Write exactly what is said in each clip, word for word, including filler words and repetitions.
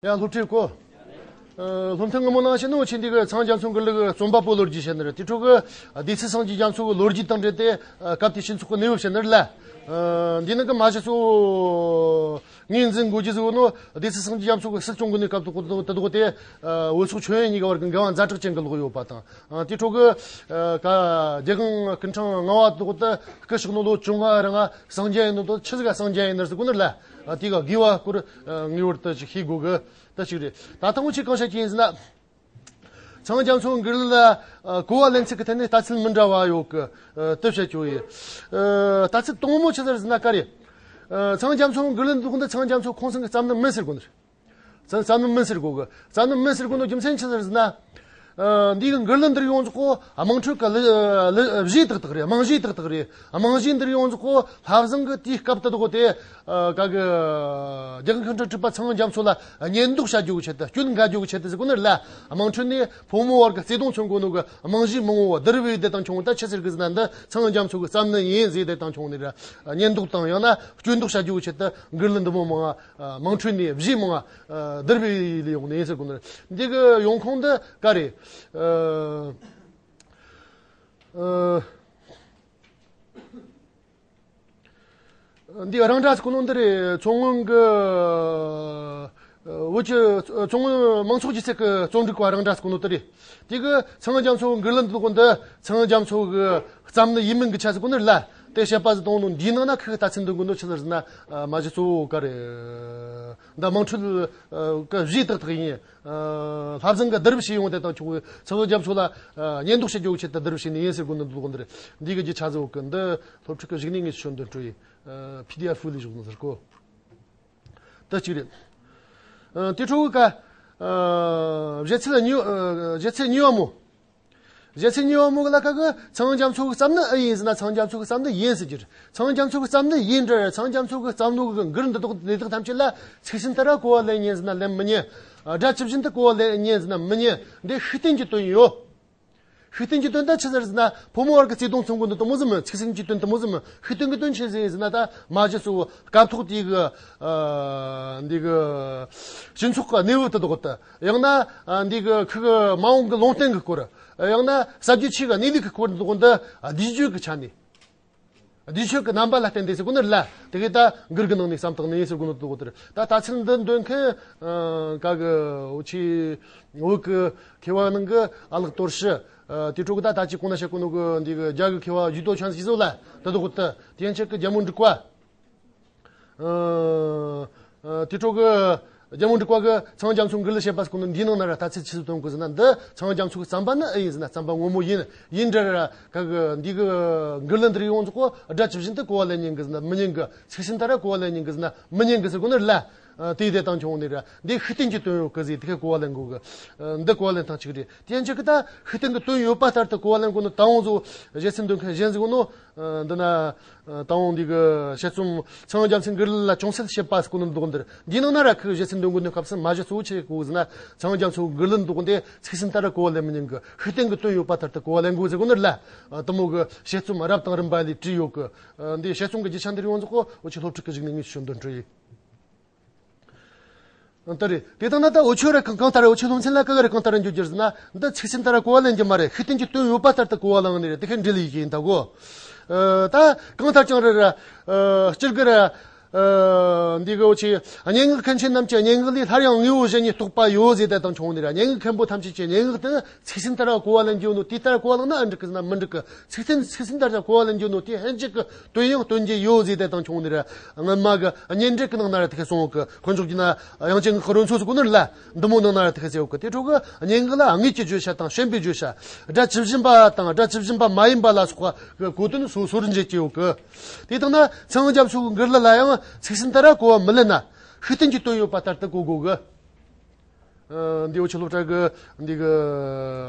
ཡང་སློབ་ཁྲིད་གོ། ཨ། སློབ་ཐུན་སྔ་མོ་ནང་བཤད་ནོ་ཆེ་འདི་གི་ཚངས་རྒྱ་མཚོ་འགུར་ལུ་གི་རྩོམ་པ་པོ་ལོ་རྒྱུས་བཤད་ནི་རེད། དེ་འཕྲོ་གི་སྡེ་སྲིད་སངས་རྒྱས་རྒྱ་མཚོ་གི་ལོ་རྒྱུས་དང་འབྲེལ་ཏེ། ཨ། སྐབས་དེ་སྤྱི་ཚོགས་གི་གནས་བབ་བཤད་ནི་རེད་ལ། ཨ། འདི་ནང་གི་མ་གཞི་ཚོ་ངོས་འཛིན་དགོས་རྒྱུ་ཟིག་ནོ། སྡེ་སྲིད་སངས་རྒྱས་རྒྱ་མཚོ་གི་སྲིད་སྐྱོང་གི་གནས་སྐབས་དེ་དགོས་དེ་དགོས་ཏེ། ཨ། བོད་སོག་ཁྱོན་ཡོངས་གཉིས་ཀ་བར་གི་འགལ་བ་ཛ་དྲག་ཅན་གི་ལོག་ཡོད་པ་དང་། ཨ། དེ་འཕྲོ་གི། ཨ། ཀ་རྒྱལ་ཁང་སྐུ་ཕྲེང་ལྔ་བ་དེ་དགོས་ཏེ་སྐུ་གཤེགས་ནོ་ལོ་བཅོ་ལྔ་རིང་ང་སངས་རྒྱས་ཡིན་ནོ་དེ་ཆི་ཟིག་ག་སངས་རྒྱས་ཡིན་ནི་ཟེར་གོ་ནི་ལ། ཨ། དེ་ག་དགོས་པ་སྐོར་ངེས་པར་དུ་ཅིག་ཤེས་དགོས་གི། དེ་གཅིག་རེད། ད་ཐེངས་ཅིག་གང་བཤད་ཀྱི་ཡིན་ཟེར་ན། ཚངས་རྒྱ་མཚོ་འགུར་ལུ་ལ། ཨ། གོ་བ་ལེན་ཚུལ་གི་ཐད་ནས་ལྟ་ཚུལ་མི་འདྲ་བ་ཡོད་གི། ཨ། དེ་བཤད་རྒྱུ་ཡིན། ཨ། ལྟ་ཚུལ་དང་པོ་ཆི་ཟིག་རེད་ཟེར་ན་ག་རེ། ཨ། ཚངས་རྒྱ་མཚོ་འགུར་ལུ་འདུག་འདི་ཚངས་རྒྱ་མཚོ་ཁོང་ཚང་གི་བརྩམས་ནི་མིན་ཟེར་གོ་ནི་རེད། བརྩམས་བརྩམས་ནི་མིན་ཟེར་གོ་གི། བརྩམས་ནི་མིན་ཟེར་གོ་ནོ་རྒྱུ་མཚན་ཆི་ཟིག་རེད་ཟེར་ན། ཨ། འདི་གི་འགུར་ལུ་འདིར་ཡོངས་རྫོགས་གོ་དམངས་ཁྲོད་ཀྱི་ལུ་ལུ་གཞས་ཏག་ཏག་རེད། དམངས་གཞས་ཏག་ཏག་རེད། དམངས་གཞས་འདིར་ཡོངས་རྫོགས་གོ་ལྷ་བཟང་གི་དུས་སྐབས་དེ་དགོས་ཏེ། ཨ། ག་གི་རྒྱལ་ཁམས་སྐུ་ཕྲེང་དྲུག་པ་ཚངས་རྒྱ་མཚོ་ལ་བསྙད་འདོགས་བྱ་རྒྱུ་གི་ཆེད་དུ། སྐྱོན་འགེལ་རྒྱུ་གི་ཆེད་དུ་ཟེར་གོ་ནི་ལ། དམངས་ཁྲོད་ནས་ཕོ་མོ་བར་གྱི་བརྩེ་དུང་མཚོན་གོ་ནོ་གི་དམངས་གཞས་མང་བོ་བསྡུར་བའི་དེ་དང་ཁྱོང་ད་ཆི་ཟེར་གི་ཟེར་ན། འདི་ཚངས་རྒྱ་མཚོ་གི་བརྩམས་ནི་ཡིན་ཟེར། དེ་དང་ཁྱོང་ནི་ར་བསྙད་འདོགས་དང་ཡང་ན་སྐྱོན་འདོགས་བྱ་རྒྱུ་གི་ཆེད་དུ་འགུར་ལུ་འདི་མོ་མང་ང་། ཨ། དམངས་ཁྲོད་ནས་གཞས་མང་ང་། ཨ། བསྡུར་བའི་ལས་ཡོང་ནི་ཡིན་ཟེར་གོ་ནི། འདི་གི་ཡོང་ཁུངས་འདི་ག་རེ། ཨ། ཨ། འདི་རང་སྒྲ་ཟེར་གོ་ནོ་འདི་རེད། མཚོ་སྔོན་གི། ཨ། བོད་ཀྱི་མཚོ་སྔོན་མང་ཚོགས་སྒྱུ་རྩལ་གྱི་རྩོམ་སྒྲིག་པ་རང་སྒྲ་ཟེར་གོ་ནོ་དེ་རེད། དེ་གི་ཚངས་རྒྱ་མཚོ་འགུར་ལུ་འདི་གོ་འདི་ཚངས་རྒྱ་མཚོ་གི་བརྩམས་ནི་ཡིན་མིན་གི་ཆ་ཟེར་གོ་ནི་ལ། དེ་བཤད་པ་ཟིག་གཏོང་ནོ་འདིའི་ནང་ན་ཁོ་གི་ལྟ་ཚུལ་འདོན་གོ་ནོ་ཆི་ཟིག་རེད་ཟེར་ན། ཨ། མ་གཞི་གཙོ་བོ་ག་རེ། འདི་དམངས་ཁྲོད་ཀྱི་གཞས་ཏག་ཏག་ཡིན། ཨ། ལྷ་བཟང་གིས་བསྡུར་བྱས་ཡོང་དེ་དང་ཁྱོང་ཚངས་རྒྱ་མཚོ་ལ། ཨ། བསྙད་འདོགས་བྱེད་རྒྱུ་གི་ཆེད་དུ་བསྡུར་བྱས་ནི་ཡིན་ཟེར་གོ་ནི་འདུག་འདིར། འདི་གི་རྒྱུ་ཆ་ཟིག་གི་འདི་སློབ་ཕྲུག་གི་གཞུག་ནས་ངས་ཞུ་འདོན་སྤྲོད་ཡིན། ཨ། པི་ཌི་ཨེཕ་ལས་བཞག་ནི་ཟེར་གོ། དེ་གཅིག་རེད། ཨ། དེ་འཕྲོ་གི་ཀ། ཨ། བཞེད་ཚུལ་གཉིས། ཨ། བཞེད་ཚུལ་གཉིས་པ་མོ། བཞེད་ཚུལ་གཉིས་པ་མོ་གི་ལ་ཁ་གི་ཚངས་རྒྱ་མཚོ་གི་བརྩམས་ནི་ཨེ་ཡིན་ཟེར་ན། ཚངས་རྒྱ་མཚོ་གི་བརྩམས་ནི་ཡིན་ཟེར་རྒྱུ་རེད། ཚངས་རྒྱ་མཚོ་གི་བརྩམས་ནི་ཡིན་འདྲ། ཚངས་རྒྱ་མཚོ་གི་བརྩམས་ནོ་གི་འགུར་འདི་དག་དེ་དག་ཐམས་ཅད་ལ་ཚིག་ཟིན་ལྟར་གོ་བ་ལེན་ཉན་ཟེར་ན་ལེན་མི་ཉན། སྒྲ་ཇི་བཞིན་དུ་གོ་བ་ལེན་ཉན་ཟེར་ན་མི་ཉན། འདི་ཤུགས་བསྟན་གྱི་དོན་ཡོད། ཤུགས་བསྟན་གྱི་དོན་ད་ཆི་ཟིག་རེད་ཟེར་ན། ཕོ་མོ་བར་གྱི་བརྩེ་དུང་མཚོན་གོ་ནོ་དེ་མོ་ཟིག་མིན། ཚིག་ཟིན་གྱི་དོན་དེ་མོ་ཟིག་མིན། ཤུགས་བསྟན་གྱི་དོན་ཆི་ཟིག་ཟེར་ན། ད་མ་གཞི་གཙོ་བོ་སྐབས་ཐོག་དེ་གི། ཨ། འདི་གི་སྤྱི་ཚོགས་ཀྱི་གནས་བབ་དེ་དག་དེ། ཡང་ན། ཨ། འདི་གི་ཁུ་གི་མ་འོངས་ཀྱི་ལུང་བསྟན་གྱི་སྐོར། ཡང་ན་ཟབ་རྒྱས་ཆོས་ཀྱི་གནས་ལུགས་ཀྱི་སྐོར་དེ་དག་འདི་བསྡུས་བརྗོད་ཀྱི་ཆ་ནས། བསྡུས་བརྗོད་ཀྱི་རྣམ་པ་ལ་བརྟེན་ཏེ་ཟེར་གོ་ནི་ལ། དེ་གི་ད་འགུར་གྱི་ནང་ནས་བརྩམས་བཏང་ནི་ཡིན་ཟེར་གོ་ནོ་དེ་དག་དེ་རེད། ད་ལྟ་ཚུལ་འདི་འདོན་མཁན། ཨ། ག་གི་འུ་ཆོ་བོད་ཀྱི་མཁས་པ་ནང་གི་ཨ་ལགས་དོར་ཞི། ཨ། དེ་འཕྲོ་གི་ད་ད་ཅི་གོང་ན་བཤད་གོ་ནོ་གི་འདི་གི་རྒྱ་གི་མཁས་པ་ཇུས་ཏོ་ཆོན་ཞི་བཟོ་ལ་དེ་དག་དེ། དེ་ཡན་ཆད་གི་རྒྱལ་མོ་འབྲུག་པ། ཨ། ཨ། དེ་འཕྲོ་གི་རྒྱལ་མོ་འབྲུག་པ་གི་ཚངས་རྒྱ་མཚོ་འགུར་ལུ་བཤད་པ་ཟེར་གོ་ནོ་འདིའི་ནང་ན་ར་ལྟ་ཚུལ་ཆི་ཟིག་སྟོན་གོ་ཟེར་ན། འདི་ཚངས་རྒྱ་མཚོ་གི་བརྩམས་པ་ནི་ཨེ་ཡིན་ཟེར་ན། བརྩམས་པ་ངོ་མ་ཡིན། ཡིན་འདྲ་ར། ག་གི་འདི་གི་འགུར་ལུ་འདིར་ཡོངས་རྫོགས་སྒྲ་ཇི་བཞིན་དུ་གོ་བ་ལེན་ཉན་གི་ཟེར་ན་མི་ཉན་གི། ཚིག་ཟིན་ལྟར་གོ་བ་ལེན་ཉན་གི་ཟེར་ན་མི་ཉན་གི་ཟེར་གོ་ནི་ལ། ཨ། དེ་དེ་དང་ཁྱོང་ནི་ར། འདི་ཤུགས་བསྟན་གྱི་དོན་ཡོད་གི་ཟེར། དེ་གི་གོ་བ་ལེན་དགོས་གི། ཨ། འདི་གོ་བ་ལེན་སྟངས་གཅིག་རེད། དེ་ཡན་ཆད་གི་ད་ཤུགས་བསྟན་གྱི་དོན་ཡོད་པ་ལྟར་དུ་གོ་བ་ལེན་དགོས་ནོ་དང་པོ་ཟོ་བཞེད་ཚུལ་འདོན་མཁན་གཞན་ཟིག་ནོ། ཨ། འདི་ན། ཨ། དང་པོ་འདི་གི་དཔྱད་རྩོམ་ཚངས་རྒྱ་མཚོ་འགུར་ལུ་ལ་ཅུང་ཟད་བཤད་པ་ཟེར་གོ་ནོ་འདུག་འདིར། འདིའི་ནང་ན་ར་ཁོ་གི་བཞེད་ཚུལ་འདོན་དགོས་ནོ་སྐབས་སུ་མ་གཞི་གཙོ་བོ་ཆི་གོ་ཟེར་ན། ཚངས་རྒྱ་མཚོ་འགུར་ལུ་འདུག་འདི་ཚིག་ཟིན་ལྟར་གོ་བ་ལེན་མི་ཉན་གི། ཤུགས་བསྟན་གྱི་དོན་ཡོད་པ་ལྟར་དུ་གོ་བ་ལེན་དགོས་ཟེར་གོ་ནི་ལ། ཨ། དེ་མོ་གི་དཔྱད་རྩོམ་རབ་དང་རིམ་པ་ལས་བྲིས་ཡོད་གི། ཨ། འདི་དཔྱད་རྩོམ་གི་རྒྱུ་ཆ་འདིར་ཡོངས་རྫོགས་འུ་ཆོ་སློབ་ཕྲུག་གི་གཞུག་ནས་ངས་ཞུ་འདོན་སྤྲོད་ཡིན། ཨ། ད་རེད། དེ་དང་ན་ད་འུ་ཆོ་ར་གང་གང་ལྟར། འུ་ཆོ་སློབ་ཚན་ལ་ག་ག་རེ་གང་ལྟར་འགྱུར་རྒྱུ་ཟེར་ན། འདི་ཚིག་ཟིན་ལྟར་གོ་བ་ལེན་རྒྱུ་མ་རེད། ཤུགས་བསྟན་གྱི་དོན་ཡོད་པ་ལྟར་དུ་གོ་བ་བླངས་ནི་རེད། དེ་ཁས་འགྲེལ་ཡིན་གྱི་ཡིན་ད་གོ། ཨ། ད་གང་ལྟར་ཀྱང་རེད་ར། ཨ། སྤྱིར་གི་ར། ཨ། འདི་གི་འུ་ཆོ་སྙན་ངག་མཁན་ཆེན་རྣམས་ཀྱི་སྙན་ངག་ལས་སླར་ཡང་དངོས་པོ་གཞན་ཉིད་རྟོགས་པ་ཡོད་ཟེར་དེ་དང་ཁྱོང་ནི་ར། སྙན་ངག་མཁན་པོ་ཐམས་ཅད་ཀྱི་སྙན་ངག་དེ་ཚིག་ཟིན་ལྟར་གོ་བ་ལེན་རྒྱུ་ནོ་དེ་ལྟར་གོ་བ་བླངས་ན་ཨེ་འགྲིག་གི་ཟེར་ན་མི་འགྲིག་གི། ཚིག་ཟིན་ཚིག་ཟིན་ལྟར་གོ་བ་ལེན་རྒྱུ་ནོ་དེ་ཕན་ཆད་གི་དོན་ཡང་སྟོན་རྒྱུ་ཡོད་ཟེར་དེ་དང་ཁྱོང་ནི་ར། སྔོན་མ་གི་སྙན་འགྲེལ་གི་ནང་ན་ར་དེ་གས་གསུངས་ཡོད་གི། དཀོན་མཆོག་གི་ན་དབྱངས་ཅན་གྱི་རོལ་མཚོ་ཟེར་གོ་ནི་ལ། འདི་མོ་ནང་ན་ར་དེ་གས་ཟེར་ཡོད་གི། དེ་འཕྲོ་གི་སྙན་ངག་ལ་དངོས་ཀྱི་བརྗོད་བྱ་དང་བྱོན་པའི་བརྗོད་བྱ། སྒྲ་ཇི་བཞིན་པ་དང་སྒྲ་ཇི་བཞིན་པ་མ་ཡིན་པ་ལ་སོགས་པ་གི་གོ་དོན་སོ་སོར་འབྱེད་ཀྱི་ཡོད་གི། དེ་དང་ན་ཚངས་རྒྱ་མཚོ་གི་འགུར་ལུ་ལ་ཡང་ཚིག་ཟིན་ལྟར་གོ་བ་མི་ལེན་ན། ཤུགས་བསྟན་གྱི་དོན་ཡོད་པ་ལྟར་དུ་གོ་དགོས་གི། ཨ། འདི་འུ་ཆོ་སློབ་གྲྭ་གི་འདི་གི་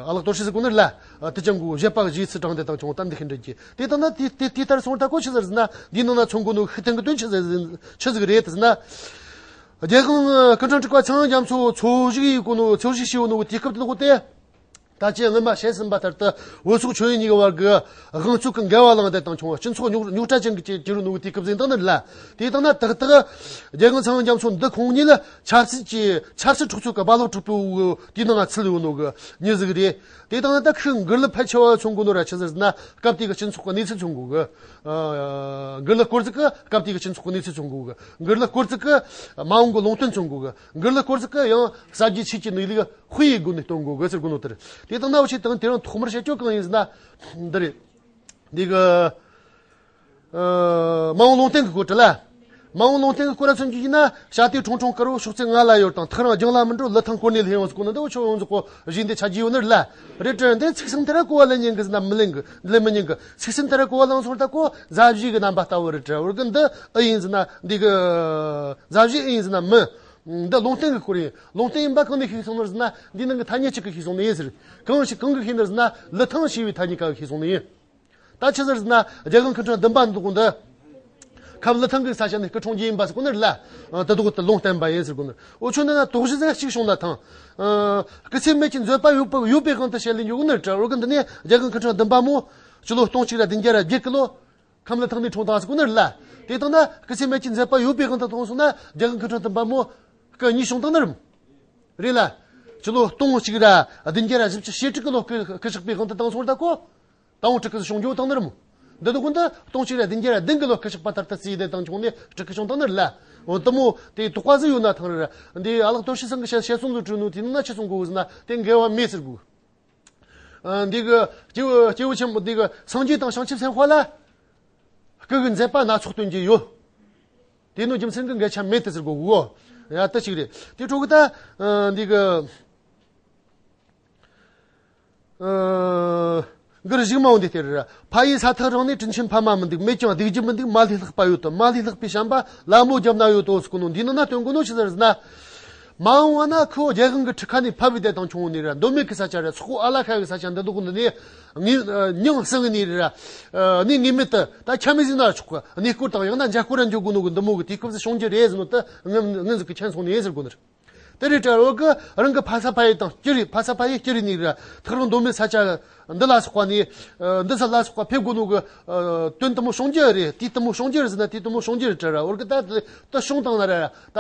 ཨ་ལགས་དོར་ཞི་ཟེར་གོ་ནི་ལ། ཨ། དེ་ཅང་གོ་བཞེད་པ་གཞས་ཚིག་དྲངས་དེ་དང་ཁྱོང་ད་འདི་ཁས་འགྲེལ་གྱི། དེ་དང་ན་དེ་དེ་དེ་ལྟར་སོང་ད་གོ་ཆི་ཟེར་ཟེར་ན། འདི་ནང་ན་མཚོན་གོ་ནོ་ཤུགས་བསྟན་གྱི་དོན་ཆི་ཟིག་ཆི་ཟིག་རེད་ཟེར་ན། རྒྱལ་དབང་སྐུ་ཕྲེང་དྲུག་པ་ཚངས་རྒྱ་མཚོ་འཚོ་བཞུགས་ཡེད་གོ་ནོ། འཚོ་བཞུགས་བྱས་ཡོད་ནོ་དེ་སྐབས་དེ་གོ་དེ། ད་ཅི་སྔོན་མ་བཤད་ཟིན་པ་ལྟར་དུ་བོད་སོག་ཆོས་དབྱིངས་གཉིས་ཀྱི་བར་གྱི་དབང་ཚད་ཀྱི་འགལ་བ་ལངས་ཏེ་དང་བྱུང་བ་སྤྱི་ཚོགས་རྙོག་རྙོག་དྲ་ཅན་གྱི་གྱུར་ནོ་གི་དུས་སྐབས་ཟིན་དང་ནི་ལ། དེ་དང་ན་ཏག་ཏག་རྒྱལ་ཁབ་ཚང་མ་རྒྱ་མཚོ་འདི་ཁོང་གཉིས་ལ་ཆབ་སྲིད་ཀྱི་ཆབ་སྲིད་འཁྲུག་རྩོད་ཀྱི་རྦ་རླབས་འཁྲུག་པོའི་དུས་ནང་ཚུད་ཡོད་ནོ་གི་མྱི་ཟིག་རེད། དེ་དང་ན་ད་ཁོས་འགུལ་ལུགས་ཕལ་ཆེ་བ་མཚོན་གོ་ནོ་ར་ཆི་ཟེར་ན་སྐབས་དེ་གི་སྤྱི་ཚོགས་ཀྱི་གནས་ཚུལ་མཚོན་གོ་གི། འགུལ་ལུགས་སྐོར་ཟིག་གི་སྐབས་དེ་གི་སྤྱི་ཚོགས་ཀྱི་གནས་ཚུལ་མཚོན་གོ་གི། འགུལ་ལུགས་སྐོར་ཟིག་གི་མ་འོངས་ཀྱི་ལུང་བསྟན་མཚོན་གོ་གི། འགུལ་ལུགས་སྐོར་ཟིག་གི་ཡང་གསར་བརྗེ་ཆོས་ཀྱི་གནས་ལུགས་དཔེ་ཡི་སྒོ་ནས་སྟོན་གོ་གི་ཟེར་གོ་ནོ་དེ་རེད། དེ་དང་ན་འུ་ཆོས་དང་དེ་རིང་ཐོག་མར་བཤད་རྒྱུ་གང་ཡིན་ཟེར་ན། འདི་རེད། འདི་གི། ཨ། མ་འོངས་ལུང་བསྟན་གྱི་སྐོར་དེ་ལ། མ་འོངས་ལུང་བསྟན་གྱི་སྐོར་ལ་མཚོན་རྒྱུ་ཡིན་ན་བྱ་དེ་ཁྲུང་ཁྲུང་དཀར་བོ་ཕྱོགས་ཚེ་ང་ལ་ཡོད་དང་ཐག་རིང་རྒྱང་ལ་མི་འགྲོ་ལི་ཐང་བསྐོར་ནས་སླེབས་ཡོང་ཟེར་གོ་ནོ་འདི་འུ་ཆོ་ཡོངས་རྫོགས་གོ་གཞི་འདི་ཆ་རྒྱུས་ཡོད་ནི་རེད་ལ། རེད་དྲ་འདི་ཚིག་གསུམ་དེ་ར་གོ་བ་ལེན་ཉན་གི་ཟེར་ན་མི་ལེན་གི་ལེན་མི་ཉན་གི། ཚིག་གསུམ་དེ་ར་གོ་བ་ལེན་སོང་ད་གོ་མཛའ་བཤེས་ཀྱི་རྣམ་པ་ལྟ་བུ་རེད་དྲ། འོར་གི་འདི་ཨེ་ཡིན་ཟེར་ན་འདི་གི་མཛའ་བཤེས་ཨེ་ཡིན་ཟེར་ན་མི། འདི་ལུང་བསྟན་གྱི་སྐོར་ཡིན། ལུང་བསྟན་ཡིན་པ་གང་ནས་ཤེས་སོང་ནི་ཟེར་ན་འདི་ནང་གི་ཐ་སྙད་གཅིག་གིས་ཤེས་སོང་ནི་ཡིན་ཟེར། གང་ཞིག་གང་གིས་ཤེས་ནི་ཟེར་ན་ལི་ཐང་ཞེས་པའི་ཐ་སྙད་ཀ་གིས་ཤེས་སོང་ནི་ཡིན། ད་ཆི་ཟེར་ཟེར་ན་རྒྱལ་དབང་སྐུ་ཕྲེང་བདུན་པ་འདུག་འདི། ཁམས་ལི་ཐང་གི་ས་ཆ་ནས་སྐུ་འཁྲུངས་རྒྱུ་ཡིན་པ་ཟེར་གོ་ནི་རེད་ལ། དེ་དག་ཏུ་ལུང་བསྟན་པ་ཡིན་ཟེར་གོ་ནི། འུ་ཆོ་ནི་ན་དོགས་གཞི་ཟེར་གཅིག་བྱུང་ན་ཐང་། ཨ། སྐུ་ཚེ་མེད་ཀྱི་མཛད་པ་ཡོད་པ་ཡོད་པའི་དབང་དུ་བྱས་ལེན་རྒྱུ་གོ་ནི་རེད་དྲ། འོར་གི་འདི་ནས་རྒྱལ་དབང་སྐུ་ཕྲེང་བདུན་པ་མོ་སྤྱི་ལོ་སྟོང་གཅིག་ར་བདུན་བརྒྱ་ར་བརྒྱད་ཀྱི་ལོ། ཁམས་ལི་ཐང་ནས་འཁྲུངས་བཏང་ཟེར་གོ་ནི་རེད་ལ། དེ་དང་ན་སྐུ་ཚེ་མེད་ཀྱི་མཛད་པ་ཡོད་པའི་དབང་དུ་བཏང་སོང་ན་རྒྱལ་དབང་སྐུ་ཕྲེང་བདུན་པ་མོ་སྐུ་གཉིས་བྱུང་བཏང་ནི་རེད། རེད་ལ། སྤྱི་ལོ་སྟོང་གཅིག་ར་བདུན་བརྒྱ་ར་བཞི་བཅུ་ཞེ་དྲུག་གི་ལོ་སྐུ་སྐུ་གཤེགས་པའི་དབང་དུ་བཏང་སོང་ད་གོ། དང་པོ་སྤྲུལ་སྐུ་བྱུང་རྒྱུ་བཏང་ནི་རེད་མོ། འདི་དུ་ཀུན་ཏུ་སྟོང་གཅིག་ར་བདུན་བརྒྱ་ར་བདུན་གི་ལོ་སྐུ་གཤེགས་པ་ལྟར་དུ་བརྩིས་ཏེ་དང་བྱུང་ནས་སྤྲུལ་སྐུ་བྱུང་བཏང་ནི་རེད་ལ། འོ་དུ་མོ་དེ་དོགས་པ་ཟིག་ཡོད་ན་ཐང་རེད་ར། འདི་ཨ་ལགས་དོར་ཞི་ཚང་གི་བཤད་བཤད་སོང་ཟིག་བྲིས་ནོ་དེ་ནི་ན་ཆི་སོང་གོ་ཟེར་ན་དེ་འགལ་བ་མེད་ཟེར་གོ། ཨ། འདི་གི་སྐྱེས་བུ་སྐྱེས་བུ་ཆེན་པོ་འདི་གི་སངས་རྒྱས་དང་བྱང་ཆུབ་སེམས་དཔའ་ལ་སྐུ་གི་མཛད་པ་སྣ་ཚོགས་སྟོན་གྱི་ཡོད། དེ་ནོ་རྒྱུ་མཚན་གི་འགལ་ཆ་མེད་དེ་ཟེར་གོ་གོ། ཡ་ད་ཅིག་རེད། དེ་འཕྲོ་གི་ད། ཨ། འདི་གི། ཨ། གི་རུ་གཞུག་མ་འོང་འདི་དེ་རེད། ཕ་ཡི་ས་ཐག་རིང་ནས་དྲིན་ཆེན་ཕ་མ་མི་འདུག་མེད་ཀྱང་སྡིག་རྒྱུ་མི་འདུག་མ་ལུས་ལྷག་པ་ཡོད་དོ། མ་ལུས་ལྷག་པའི་བྱམས་པ་ལ་མོ་རྒྱབ་ན་ཡོད་དོ་ཟེར་གོ་ནོ་འདི་ནང་ན་སྟོན་གོ་ནོ་ཆི་ཟེར་ན། མ་འོངས་བ་ན་ཁོ་རྒྱལ་དབང་གི་ཁྲི་ཁ་ནས་ཕབ་བི་དེ་དང་ཆུང་ནས་ར་མདོ་སྨད་ཀྱི་ས་ཆ་ར་སོག་པོ་ཨ་ལ་ཁ་གི་ས་ཆ་འདི་འདུག་འདི་ནས་ངས་མྱིང་སྲིང་ནས་ར་ནས་ངེས་མེད་དུ་ད་ཁྱམས་མི་ཟིན་ན་ཆོག་གི་གནས་སྐོར་དང་ཡང་ན་འཇའ་སྐོར་ར་འཇོག་དགོས་ནོ་གི་འདི་མོ་གི་དུས་སྐབས་སུ་བྱུང་རྒྱུ་རེད་ཟེར་ནོ་ད་ངན་ངན་ཟིག་གི་ཁྱེན་སོང་ནས་ཟེར་དགོས་ནི་རེད། དེ་རེད་དྲ་བོ་གི་རང་གི་ཕ་ས་ཕ་ཡུལ་དང་སྐྱུར་རེད། ཕ་ས་ཕ་ཡུལ་སྐྱུར་རེད་ནས་ར་ཐག་རིང་མདོ་སྨད་ས་ཆ་འདི་ལ་སོགས་པ་ནས་འདི་ས་ལ་སོགས་པ་ཕེབས་དགོས་ནོ་གི་དོན་དུ་མོ་བྱུང་རྒྱུ་རེད། དུས་དུ་མོ་བྱུང་རྒྱུ་རེད་ཟེར་ན་དུས་དུ་མོ་བྱུང་རྒྱུ་རེད་དྲ་ར་བོ་གི་ད་ད་བྱུང་བཏང་ན་ར་ད།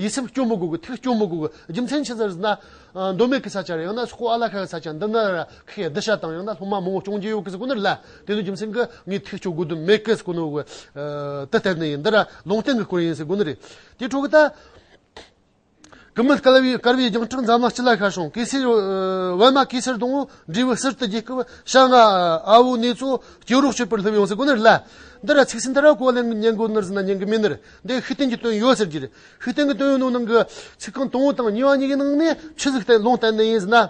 ཡིད་སེམས་སྐྱོ་མི་དགོས་གི། ཐུགས་སྐྱོ་མི་དགོས་གི། རྒྱུ་མཚན་ཆི་ཟེར་ཟེར་ན། ཨ། མདོ་སྨད་ཀྱི་ས་ཆ་རེད། ཡང་ན་སོག་པོ་ཨ་ལ་ཁ་གི་ས་ཆ་འདི་ན་ར་ཁོས་གདུལ་བྱ་དང་ཡང་ན་སློབ་མ་མང་བོ་སྐྱོང་རྒྱུ་ཡོད་གི་ཟེར་གོ་ནི་རེད་ལ། དེ་ནི་རྒྱུ་མཚན་གི་ངས་ཐུགས་སྐྱོ་དགོས་དོན་མེད་གི་ཟེར་གོ་ནོ་གི། ཨ། དེ་ལྟར་ནི་ཡིན། འདི་ར་ལུང་བསྟན་གི་སྐོར་ཡིན་ཟེར་གོ་ནི་རེད། དེ་འཕྲོ་གི་ད། ཀུ་མུད་དཀར་བའི་དཀར་བའི་རྒྱང་གྲགས་འཛམ་གླིང་སྤྱི་ལ་ཤར་བྱུང་། གེ་སར། ཨ། པདྨ་གེ་སར་སྡོང་བོ་འབྲས་བུ་གསེར་དུ་རྒྱས་སྐབས། ཤ་ལྔ་ཨ་བོ་ནེ་ཙོ་སྐྱེ་རོགས་བྱེད་པར་སླེབས་ཡོང་ཟེར་གོ་ནི་རེད་ལ། འདི་ར་ཚིག་ཟིན་ད་ར་གོ་ལེན་ཉན་དགོས་ནི་རེད་ཟེར་ན་ཉན་གི་མེད་ནི་རེད། འདི་ཤུགས་བསྟན་གྱི་དོན་ཡོད་ཟེར་གྱི་རེད། ཤུགས་བསྟན་གྱི་དོན་ཡོད་ནོ་ནང་གི་ཚིག་རྐང་དང་པོ་དང་གཉིས་པ་གཉིས་ཀྱི་ནང་ནས་ཆི་ཟིག་བསྟན་ལུང་བསྟན་ནི་ཡིན་ཟེར་ན།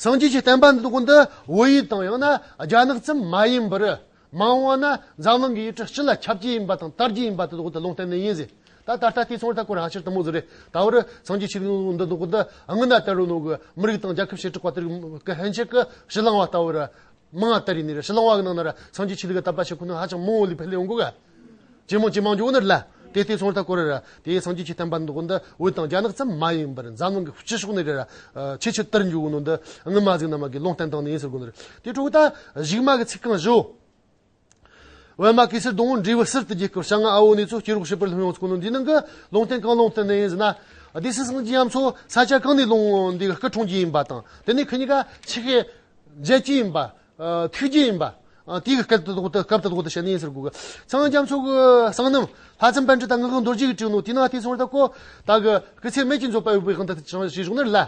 སངས་རྒྱས་ཀྱི་བསྟན་པ་འདི་དག་འདི་བོད་ཡུལ་དང་ཡང་ན་རྒྱ་ནག་ཙམ་མ་ཡིན་པར་མ་འོངས་པ་ན་འཛམ་གླིང་གི་ཡུལ་གྲུ་སྤྱི་ལ་ཁྱབ་རྒྱུ་ཡིན་པ་དང་དར་རྒྱུ་ཡིན་པ་དེ་དག་འདི་ལུང་བསྟན་ནི་ཡིན་ཟེར། ད་ད་ལྟ་དེ་སོང་ད་སྐོར་ཧ་ཅིར་དུ་མོ་ཟིག་རེད། ད་བར་སངས་རྒྱས་ཆོས་ལུགས་འདི་དག་འདི་སྔོན་ན་དར་རོ་ནོ་གི་མི་རིགས་དང་རྒྱལ་ཁབ་བྱེ་བྲག་པ་དེར་གི་ཧན་ཆད་གི་ཕྱི་གླིང་བ་ལྟ་བུ་ར། མང་ང་ལྟར་ཡིན་ནི་རེད། ཕྱི་གླིང་བ་གི་ནང་ན་ར་སངས་རྒྱས་ཆོས་ལུགས་ཀྱི་དད་པ་བྱེད་ཁོ་ན་ཧ་ཅང་མང་བོ་ལས་འཕེལ་ཡོང་གོ་ག་ཇེ་མང་ཇེ་མང་འགྱོ་ནི་རེད་ལ། དེ་དེ་སོང་ད་སྐོར་ར་དེ་སངས་རྒྱས་ཆོས་བསྟན་པ་འདི་འདི་བོད་དང་རྒྱ་ནག་ཙམ་མ་ཡིན་པར་འཛམ་གླིང་གི་སྤྱི་ཕྱོགས་ནས་རེད་ར། ཆེས་ཆེར་དར་འགྱོ་གི་ནོ་འདི་སྔོན་མ་ཟིག་ན་མ་གི་ལུང་བསྟན་བཏང་ནི་ཡིན་ཟེར་གོ་ནི་རེད། དེ་འཕྲོ་ད་གཞུག་མ་གི་ཚིག་རྐང་བཞི་བོ། པདྨ་གེ་སར་སྡོང་བོ་འབྲས་བུ་གསེར་དུ་རྒྱས་སྐབས། ཤ་ལྔ་ཨ་བོ་ནེ་ཙོ་སྐྱེ་རོགས་བྱེད་པར་སླེབས་ཡོང་ཟེར་གོ་ནོ་འདི་ནང་གི་ལུང་བསྟན་གང་ལུང་བསྟན་ནི་ཡིན་ཟེར་ན། སྡེ་སྲིད་སངས་རྒྱས་ཡ་མཚོ་ས་ཆ་གང་ནས་ལུང་འདི་གི་སྐུ་འཁྲུངས་རྒྱུ་ཡིན་པ་དང་། དེ་ནས་ཁི་གཉིས་ཀ་ཆི་གི་མཇལ་རྒྱུ་ཡིན་པ། ཨ། ཐུག་རྒྱུ་ཡིན་པ། ཨ། དེའི་སྐབས་དེ་དག་ཏུ་སྐབས་དེ་དག་ཏུ་བཤད་ནི་ཡིན་ཟེར་གོ་གི། སངས་རྒྱས་མཚོ་གི་གསང་རྣམ་ལྷ་མཚན་པཎ་གྲུབ་དང་ངག་གི་རྡོ་རྗེ་གིས་བྲིས་ནོ་དེ་ནང་དེ་སོང་ད་ཀོ་ད་གི་སྐུ་ཚེ་མེད་ཀྱི་མཛད་པ་ཡོད་པའི་དབང་དུ་བྱས་བཞག་ནི་ལ།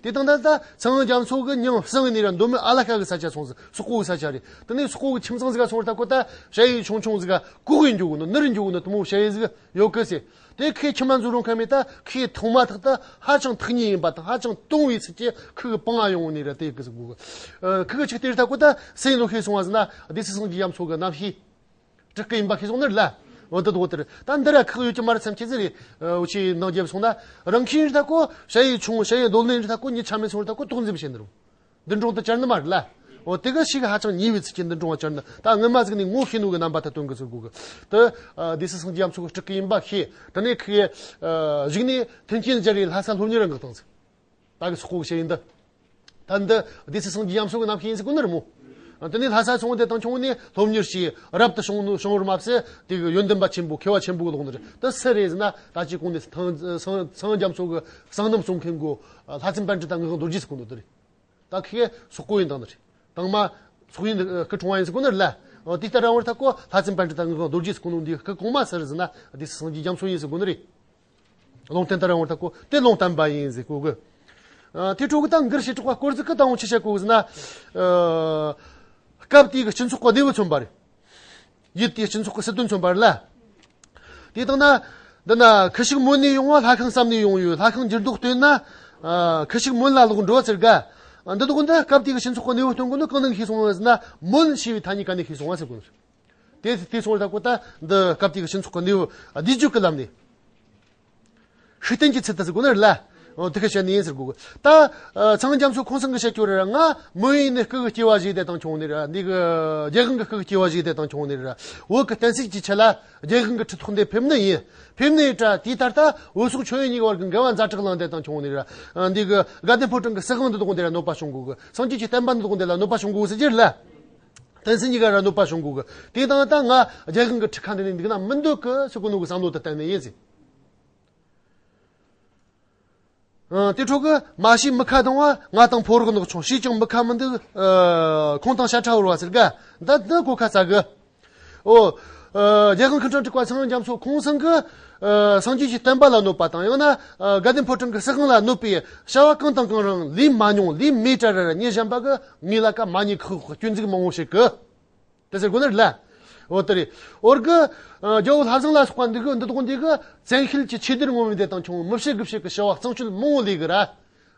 དེ་དང་ད་ལྟ་སངས་རྒྱས་མཚོ་གི་མྱིང་གསང་ནི་ར་མདོ་སྨད་ཨ་ལ་ཁ་གི་ས་ཆ་སོང་ཟིག་སོག་པོ་གི་ས་ཆ་རེད། དེ་ནས་སོག་པོ་གི་ཁྱིམ་ཚང་ཟིག་ག་སོང་ད་ཀོ་ད་ཞ་ཡི་ཆུང་ཆུང་ཟིག་ག་ཀོ་གི་འཇུག་གི་ནོ་ནི་རི་འཇུག་གི་ནོ་དེ་མོ་ཞ་ཡི་ཟིག་ཡོད་གི་ཟེར། དེ་ཁོས་ཁྱིམ་མ་འཛུགས་རུང་ཁ་མེད་ད་ཁོས་མཐོང་མ་ཐག་ད་ཧ་ཅང་ཐག་ཉེ་ཡིན་པ་དང་ཧ་ཅང་དུང་བའི་ཚུལ་གྱིས་ཁོ་གི་པང་ང་ཡོང་ནི་ར་དེ་གི་ཟིག་གོ་གི། ཁོ་གི་ཆིག་དེ་རི་ད་ཀོ་ད་སེང་ལོ་ཤེས་སོང་བ་ཟེར་ན་སྡེ་སྲིད་སངས་རྒྱས་ཡ་མཚོ་གི་རྣམ་ཤེས་སྤྲུལ་སྐུ་ཡིན་པ་ཤེས་སོང་ནི་རེད་ལ། འོ་དེ་དོ་དེ་རེད། ད་འདི་ར་ཁག་ཡོད་ཀྱི་མ་རེད་བསམ་ཁྱེད་ཟིག་རེད། འུ་ཆི་ནང་རྒྱབ་སོང་ན་རང་ཁྱིམ་རི་ད་ཀོ་ཞ་ཡི་ཆུང་ཞ་ཡི་རྡོ་ལེན་རི་ད་ཀོ་ཉི་ཆ་མེད་སོང་རི་ད་ཀོ་དོགས་འཛིན་བྱེད་ནི་རུང་། འདི་འདྲ་དུ་བཅར་ནི་མ་རེད་ལ། འོ་དེ་ག་ཞིག་ཧ་ཅང་ཉེ་བའི་ཚུལ་གྱིས་འདི་འདྲ་བ་བཅར་ནི་ད་སྔོན་མ་ཟིག་ནས་ངོ་ཤེས་ནོ་གི་རྣམ་པ་ད་སྟོན་གི་ཟེར་གོ་གི། དེ་སྡེ་སྲིད་སངས་རྒྱས་ཡ་མཚོ་གི་སྤྲུལ་སྐུ་ཡིན་པ་ཤེས། དེ་ནས་ཁོས་གཞུག་ནས་མཐུན་རྐྱེན་སྦྱར་རེ་ལྷ་ས་སློབ་གཉེར་འགག་བཏང་ཟིག་ད་གི་སོག་པོ་གི་ཞ་ཡི་འདི། ད་འདི་སྡེ་སྲིད་སངས་རྒྱས་རྒྱ་མཚོ་གི་རྣམ་ཤེས་ཡིན་ཟེར་གོ་ནི་རེད་མོ། དེ་ནས་ལྷ་ས་སོང་དེ་དང་ཆུང་ནས་སློབ་གཉེར་བྱས་རབ་ཏུ་བྱུང་ནོ་བྱུང་བར་མ་ཟད་དེ་གི་ཡོན་ཏན་པ་ཆེན་པོ་མཁས་པ་ཆེན་པོ་གི་ལོག་ནི་རེད། དེ་སུ་རེད་ཟེར་ན་ད་ཅི་གོང་ནས་ཚངས་ཚངས་རྒྱ་མཚོ་གི་གསང་རྣམ་གསུང་མཁན་གོ། ལྷ་བཙུན་པཎྜི་ཏ་ངག་དབང་རྡོ་རྗེ་ཟེར་གོ་ནོ་དེ་རེད། ད་ཁི་སོག་པོ་ཡིན་དང་ནི་རེད། དང་མ་སོག་ཡིན་སྐུ་ཕྲེང་བ་ཡིན་ཟེར་གོ་ནི་རེད་ལ། དེ་ལྟར་རང་བར་ཐག་གོ་ལྷ་བཙུན་པཎྜི་ཏ་ངག་དབང་རྡོ་རྗེ་ཟེར་གོ་ནོ་འདི་སྐུ་གོང་མ་སུ་རེད་ཟེར་ན་སྡེ་སྲིད་སངས་རྒྱས་རྒྱ་མཚོ་ཡིན་ཟེར་གོ་ནི་རེད། ལུང་བསྟན་ལྟར་རང་བར་ཐག་གོ་དེ་ལུང་བསྟན་པ་ཡིན་ཟེར་གོ་གི། ཨ། དེ་འཕྲོ་གི་ད་མགུར་བྱེ་བྲག་པ་སྐོར་ཟིག་གི་ད་འོང་ཆི་བཤད་གོ་གི་ཟེར་ན། ཨ། སྐབས་དེའི་གི་སྤྱི་ཚོགས་ཀྱི་གནས་བབ་མཚོན་པ་རེད། ཡུལ་དེའི་སྤྱི་ཚོགས་ཀྱི་སྲིད་དོན་མཚོན་པ་རེད་ལ། དེ་དང་ན། འདི་ན་ཁུ་བྱུག་མོན་ནས་ཡོང་བ་ལྷ་ཁང་བསམ་ནས་ཡོང་ཡོད། ལྷ་ཁང་འགྱུར་ལྡོག་བཏོན་ན། ཨ། ཁུ་བྱུག་མོན་ལ་ལོག་འགྲོ་ཟེར་ག་འདི་དག་འདི་སྐབས་དེའི་གི་སྤྱི་ཚོགས་ཀྱི་གནས་བབ་སྟོན་གོ་ནི་གང་ནས་ཤེས་སོང་བ་ཟེར་ན་མོན་ཞེས་པའི་ཐ་སྙད་ག་ནས་ཤེས་སོང་བ་ཟེར་གོ་ནི་རེད། དེ་དེ་སོང་བ་ད་གོ་ད་འདི་སྐབས་དེ་གི་སྤྱི་ཚོགས་ཀྱི་གནས་བབ་བསྡུས་བརྗོད་ཀྱི་ལམ་ནས། ཤུགས་བསྟན་གྱི་ཚུལ་དུ་ཟེར་གོ་ནི་རེད་ལ། འོ་དེ་ག་བཤད་ནི་ཡིན་ཟེར་གོ་གི། ད་ཨ། ཚངས་རྒྱ་མཚོ་ཁོང་ཚང་གི་བཤད་རྒྱུ་རེད། ང་མོན་ཡུལ་ནས་སྐུ་གི་སྐྱེ་བ་བཞེས་ཏེ་དང་བྱུང་ནི་རེད། འདི་གི་རྒྱལ་དབང་གི་སྐུ་གི་སྐྱེ་བ་བཞེས་ཏེ་དང་བྱུང་ནི་རེད། བོད་ཀྱི་བསྟན་སྲིད་ཀྱི་ཆེད་ལ་རྒྱལ་དབང་གི་ཁྲི་ཐོག་འདི་ཕེབས་ནི་ཡིན། ཕེབས་ནི་ཡིན་དྲ་དེའི་ད་ལྟ་བོད་སོག་ཆོས་ཡོན་གཉིས་ཀྱི་བར་གྱི་འགལ་བ་ཛ་དྲག་ལངས་ཏེ་དང་བྱུང་ནི་རེད། འདི་གི་དགའ་ལྡན་ཕོ་བྲང་གི་སྲིད་དབང་འདི་དག་འདི་ལ་གནོད་པ་བྱུང་གོ་གི། སངས་རྒྱས་ཀྱི་བསྟན་པ་འདི་དག་འདི་ལ་གནོད་པ་བྱུང་གོ་གི་ཟེར་རྒྱུ་རེད་ལ། བསྟན་སྲིད་གཉིས་ཀ་ར་གནོད་པ་བྱུང་གོ་གི། དེ་དང་ད་ང་རྒྱལ་དབང་གི་ཁྲི་ཁ་འདི་ནས་འདུག་ན་མི་འདོད་གི་ཟེར་གོ་ནོ་གི་བསམ་བློ་དེ་བསྟན་ནི་ཡིན་ཟེར། ཨ། དེ་འཕྲོ་གི་མ་ཤེས་མི་ཁ་གདངས་པ་ང་དང་ཕོ་རོག་ནག་ཆུང་ཤེས་ཀྱང་མི་ཁ་མི་འདུག་ཨ། ཁོང་དང་ཤ་ཁྲ་བོར་བ་ཟེར་ག་འདི་འདི་གོ་ཁ་ཚ་གི། ཨོ། ཨ། རྒྱལ་དབང་ཁྲི་ཕྲན་དྲུག་པ་ཚངས་རྒྱ་མཚོ་ཁོང་ཚང་གི། ཨ། སངས་རྒྱས་ཀྱི་བསྟན་པ་ལ་གནོད་པ་དང་ཡང་ན། ཨ། དགའ་ལྡན་ཕོ་བྲང་གི་སྲིད་དབང་ལ་གནོད་པའི་བྱ་བ་གང་དང་གང་རང་ལས་མ་མྱོང་ལས་མེད་དྲ་ར་ར་ཉེ་གཞན་པ་གི་ངེས་ལ་ཀ་མ་ཉེས་ཁག་སྐྱོན་འཛུགས་མང་བོ་བྱེད་གི། དེ་ཟེར་གོ་ནི་རེད་ལ། འོ་དེ་རེད། འོར་གི། ཨ། རྒྱལ་བོ་ལྷ་བཟང་ལ་སོགས་པ་འདི་གི་འདི་དག་འདི་གི་བཙན་ཤེད་ཀྱི་ཆེ་བསྡུར་ངོ་མི་དེ་དང་ཆུང་མི་བྱེད་གི་བྱེད་གི་བྱ་བ་གཙང་སྤྱོད་མང་བོ་ལས་གི་ར།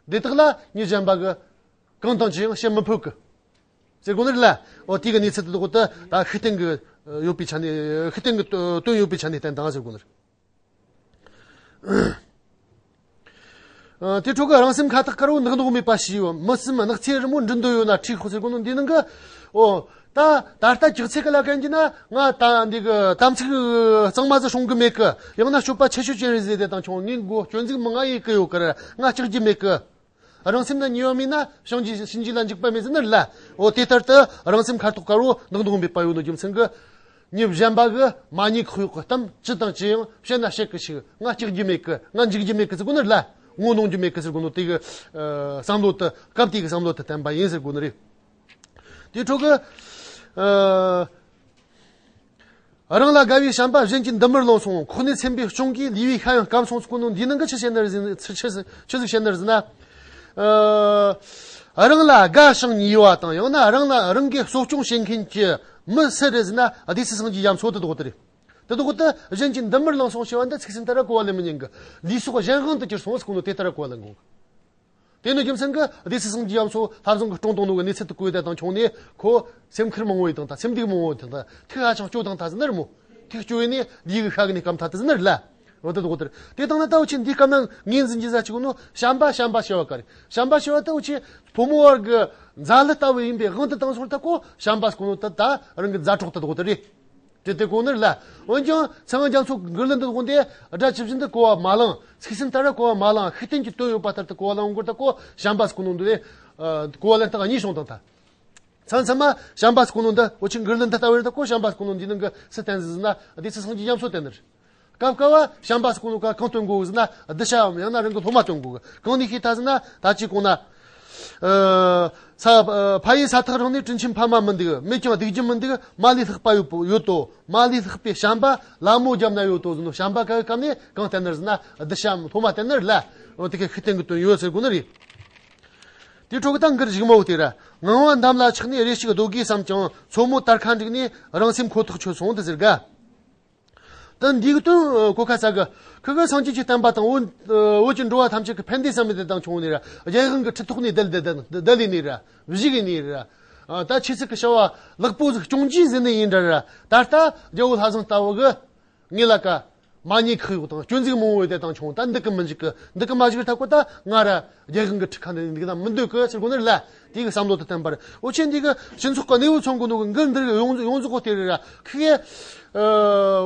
དེ་དག་ལ་ཉེ་གཞན་པ་གི་གང་དང་ཅི་ཡང་བྱེད་མི་ཕོད་གི། ཟེར་གོ་ནི་རེད་ལ། འོ་དེ་གི་གནས་ཚུལ་དེ་དག་ད་ད་ཤུགས་བསྟན་གི་ཡོད་པའི་ཆ་ནས་ཤུགས་བསྟན་གི་དོན་ཡོད་པའི་ཆ་ནས་བསྟན་དང་ཟེར་གོ་ནི་རེད། ཨ། དེ་འཕྲོ་གི་རང་སེམས་ཁ་ཐག་དཀར་བོ་ནག་ནོག་མེད་པ་ཞིག་ཡོད། མི་སེམས་ནག་ཚེ་རི་མོ་འབྲི་འདོད་ཡོད་ན་ཁྲིད་ཤོག་ཟེར་གོ་ནོ་འདི་ནང་གི། ཨོ། ད་ད་ལྟ་ཅག་ཚེ་གི་ལ་གན་གྱི་ན་ང་ད་འདི་གི་དམ་ཚིག་གཙང་མ་ཟིག་སྲུང་གི་མེད་གི། ཡང་ན་སྤྱོད་པ་ཆེ་ཤོས་ཅན་རེད་ཟེར་དེ་དང་ཆུང་ངས་མགོ་སྐྱོན་འཛུགས་མི་ང་ཡེ་གི་ཡོད་གི་ར་ང་སྐྲག་རྒྱུ་མེད་གི། རང་སེམས་ན་ཉེས་པ་མེད་ན་བྱང་ཆུབ་ཕྱིན་ཅི་ལ་འཇུག་པ་མེད་ཟེར་ནི་རེད་ལ། འོ་དེ་ལྟར་དུ་རང་སེམས་ཁ་ཐག་དཀར་བོ་ནག་ནོག་མེད་པ་ཡོད་ནོ་རྒྱུ་མཚན་གི། ཉེ་གཞན་པ་གི་མ་ཉེས་ཁག་ཡོད་གི་གཏམ་ཅི་དང་ཅི་ཡང་བཤད་ན་བཤད་གི་ཞིག་ང་སྐྲག་རྒྱུ་མེད་གི་ང་འཇིགས་རྒྱུ་མེད་གི་ཟེར་གོ་ནི་རེད་ལ། ངོ་གནོང་རྒྱུ་མེད་གི་ཟེར་གོ་ནོ་དེ་གི། ཨ། བསམ་བློ་དེ་སྐབས་དེ་གི་བསམ་བློ་དེ་བསྟན་པ་ཡིན་ཟེར་གོ་ནི་རེད། དེ་འཕྲོ་གི། ཨ། རང་ལ་དགའ་བའི་བྱམས་པ་གཞན་གྱི་འདི་མར་ལོངས་སོང་། ཁོག་ནས་ཚིམ་པའི་གཅོང་གིས་ལུས་པའི་ཤ་ཡང་སྐམ་སོང་ཟེར་གོ་ནོ་འདི་ནང་གི་ཆི་བཤད་ནི་རེད་ཟེར་ན་ཆི་ཆི་ཆི་ཟིག་བཤད་ནི་རེད་ཟེར་ན། ཨ། རང་ལ་དགའ་ཞིང་ཉེས་པ་དང་ཡང་ན་རང་ལ་རང་གི་གསོ་སྐྱོང་བྱེད་མཁན་གྱི་མི་སུ་རེད་ཟེར་ན་སྡེ་སྲིད་སངས་རྒྱས་རྒྱ་མཚོ་དེ་དག་དེ་རེད། དེ་དག་དེ་གཞན་གྱི་འདི་མར་ལངས་སོང་ཞེས་པ་འདི་ཚིག་སྲིན་ལྟར་གོ་བ་ལེན་མི་ཉན་གི། ལུས་སྲོག་གཞན་དབང་དུ་གྱུར་སོང་ཟེར་གོ་ནོ་དེ་ལྟར་གོ་བ་ལེན་དགོས། དེ་ནི་རྒྱུ་མཚན་གྱིས་སྡེ་སྲིད་སངས་རྒྱས་རྒྱ་མཚོ་ལྷ་བཟང་གི་སྲུང་བཏང་ནོ་གི་གནས་ཚུལ་དེ་གོ་ཡོད་དེ་དང་ཆུང་ནས་ཁོ་སེམས་ཁུར་མང་བོ་ཡོད་དང་ད་སེམས་སྡུག་མང་བོ་ཡོད་དང་ད་ཐུགས་ཧ་ཅང་སྐྱོ་དང་ད་ཟེར་ནི་རེད་མོ། ཐུགས་སྐྱོ་བས་ནས་ལུས་ཀྱི་ཤ་གི་ནས་སྐམ་ཐ་དེ་ཟེར་ནི་རེད་ལ། འོ་དེ་དག་དེར་དེ་དང་ན་ད་འུ་ཆེ་འདིའི་སྐབས་ན་ངོས་འཛིན་གྱི་ཟ་ཅིག་ནོ་བྱམས་པ་བྱམས་པ་ཞེས་པ་ག་རེ། བྱམས་པ་ཞེས་པ་ད་འུ་ཆེ་ཕོ་མོ་བར་གྱི་མཛའ་གླུ་ལྟ་བུ་ཡིན་པའི་དབང་དུ་བཏང་སོང་ད་ཁོ་བྱམས་པ་ཟེར་གོ་ནོ་ད་ད་རང་གི་མཛའ་གྲོགས་དེ་དག་དེ་རེད། དེ་དེ་གོ་ནི་རེད་ལ། འོན་ཀྱང་ཚངས་རྒྱ་མཚོ་མགུར་གླུ་འདི་དགོན་དེ་སྒྲ་ཇི་བཞིན་དུ་གོ་བ་མ་བླངས། ཚིག་སྲིན་ལྟར་གོ་བ་མ་བླངས། ཤུགས་བསྟན་གྱི་དོན་ཡོད་པ་ལྟར་དུ་གོ་བ་བླངས་མགུར་ད་གོ་བྱམས་པ་ཟེར་གོ་ནོ་འདི་ནས་གོ་བ་ལེན་སྟངས་གཉིས་བྱུང་དང་ད། ཚང་ཚང་མ་བྱམས་པ་ཟེར་གོ་ནོ་འདི་འུ་ཆེ་མགུར་གླུ་འདི་ལྟ་བུ་རེད་ད་གོ་བྱམས་པ་ཟེར་གོ་ནོ་འདི་ནང་གི་སུ་བསྟན་ཟིན་ཟིན་ན་སྡེ་སྲིད་སངས་རྒྱས་རྒྱ་མཚོ་བསྟན་ནི་རེད། སྐབས་སྐབས་བ་བྱམས་པ་ཟེར་གོ་ནོ་ག་གང་སྟོན་དགོས་ཟེར་ན་གདུལ་བྱའམ་ཡང་ན་རང་གི་སློབ་མ་སྟོན་དགོས་གི། གང་ནས་ཤེས་ཐལ་ཟེར་ན་ད་ཅི་གོང་ན། ཨ། ས། ཨ། ཕ་ཡུལ་ས་ཐག་རིང་ནས་དྲིན་ཆེན་ཕ་མ་མི་འདུག་མེད་ཀྱང་སྡིག་རྒྱུ་མི་འདུག་མ་ལུས་ལྷག་པ་ཡོད་པོ་ཡོད་དོ། མ་ལུས་ལྷག་པའི་བྱམས་པ་ལ་མོ་རྒྱབ་ན་ཡོད་དོ་ཟེར་ནོ། བྱམས་པ་ག་གི་སྐབས་ནས་གང་བསྟན་ནི་རེད་ཟེར་ན་གདུལ་བྱའམ་སློབ་མ་བསྟན་ནི་རེད་ལ། འོ་དེ་གི་ཤུགས་བསྟན་གི་དོན་ཡོད་ཟེར་དགོས་ནི་རེད། དེའི་འཕྲོ་གི་ད་མགུར་གཞུག་མ་བོ་དེ་ར། ངང་བ་འདམ་ལ་ཆགས་ནས་རེ་ཞིག་སྡོད་དགོས་བསམ་ཀྱང་མཚོ་མོ་དར་ཁ་འགྲིག་ནས་རང་སེམས་ཁོ་ཐག་ཆོད་སོང་དེ་ཟེར་ག་ད་འདིའི་དོན་གོ་ཁ་ས་གི་ཁི་གི་སངས་རྒྱས་ཀྱི་བསྟན་པ་དང་བོད་བོད་ཀྱི་འགྲོ་བ་ཐམས་ཅད་ཀྱི་ཕན་བདེ་བསམ་མི་དེ་དང་ཆུང་ནས་ར་རྒྱལ་དབང་གི་ཁྲི་ཐོག་ནས་བསྡད་བསྡད་བསྡད་བསྡད་ལས་ནས་ར་བཞུགས་ནས་ར། ད་ཆོས་སྲིད་ཀྱི་བྱ་བ་ལེགས་པོ་ཟིག་སྐྱོང་རྒྱུ་ཟེར་ནས་ཡིན་འདྲ་ར། ད་ལྟ་རྒྱལ་བོ་ལྷ་བཟང་ལྟ་བུ་གི་ངེས་ལ་ཀ་མ་ཉེས་ཁག་ཡོད་དང་སྐྱོན་འཛུགས་མང་བོ་ཡོད་དེ་དང་ཆུང་ད་འདི་གི་མི་འཇིག་གི། འདི་གི་མ་འཇིག་ཐག་གོ་ད་ང་ར་རྒྱལ་དབང་གི་ཁྲི་ཁ་འདི་འདི་གི་ད་མི་འདོད་གི་ཟེར་གོ་ནི་རེད་ལ། དེ་གི་བསམ་བློ་དེ་བསྟན་པར་འུ་ཆེ་འདི་གི་སྤྱི་ཚོགས་གི་གནས་བབ་མཚོན་གོ་ནོ་གི་མགུར་འདི་གི་ཡོངས་ཡོངས་རྫོགས་གོ་དེ་རེད་ར། ཁི་གི་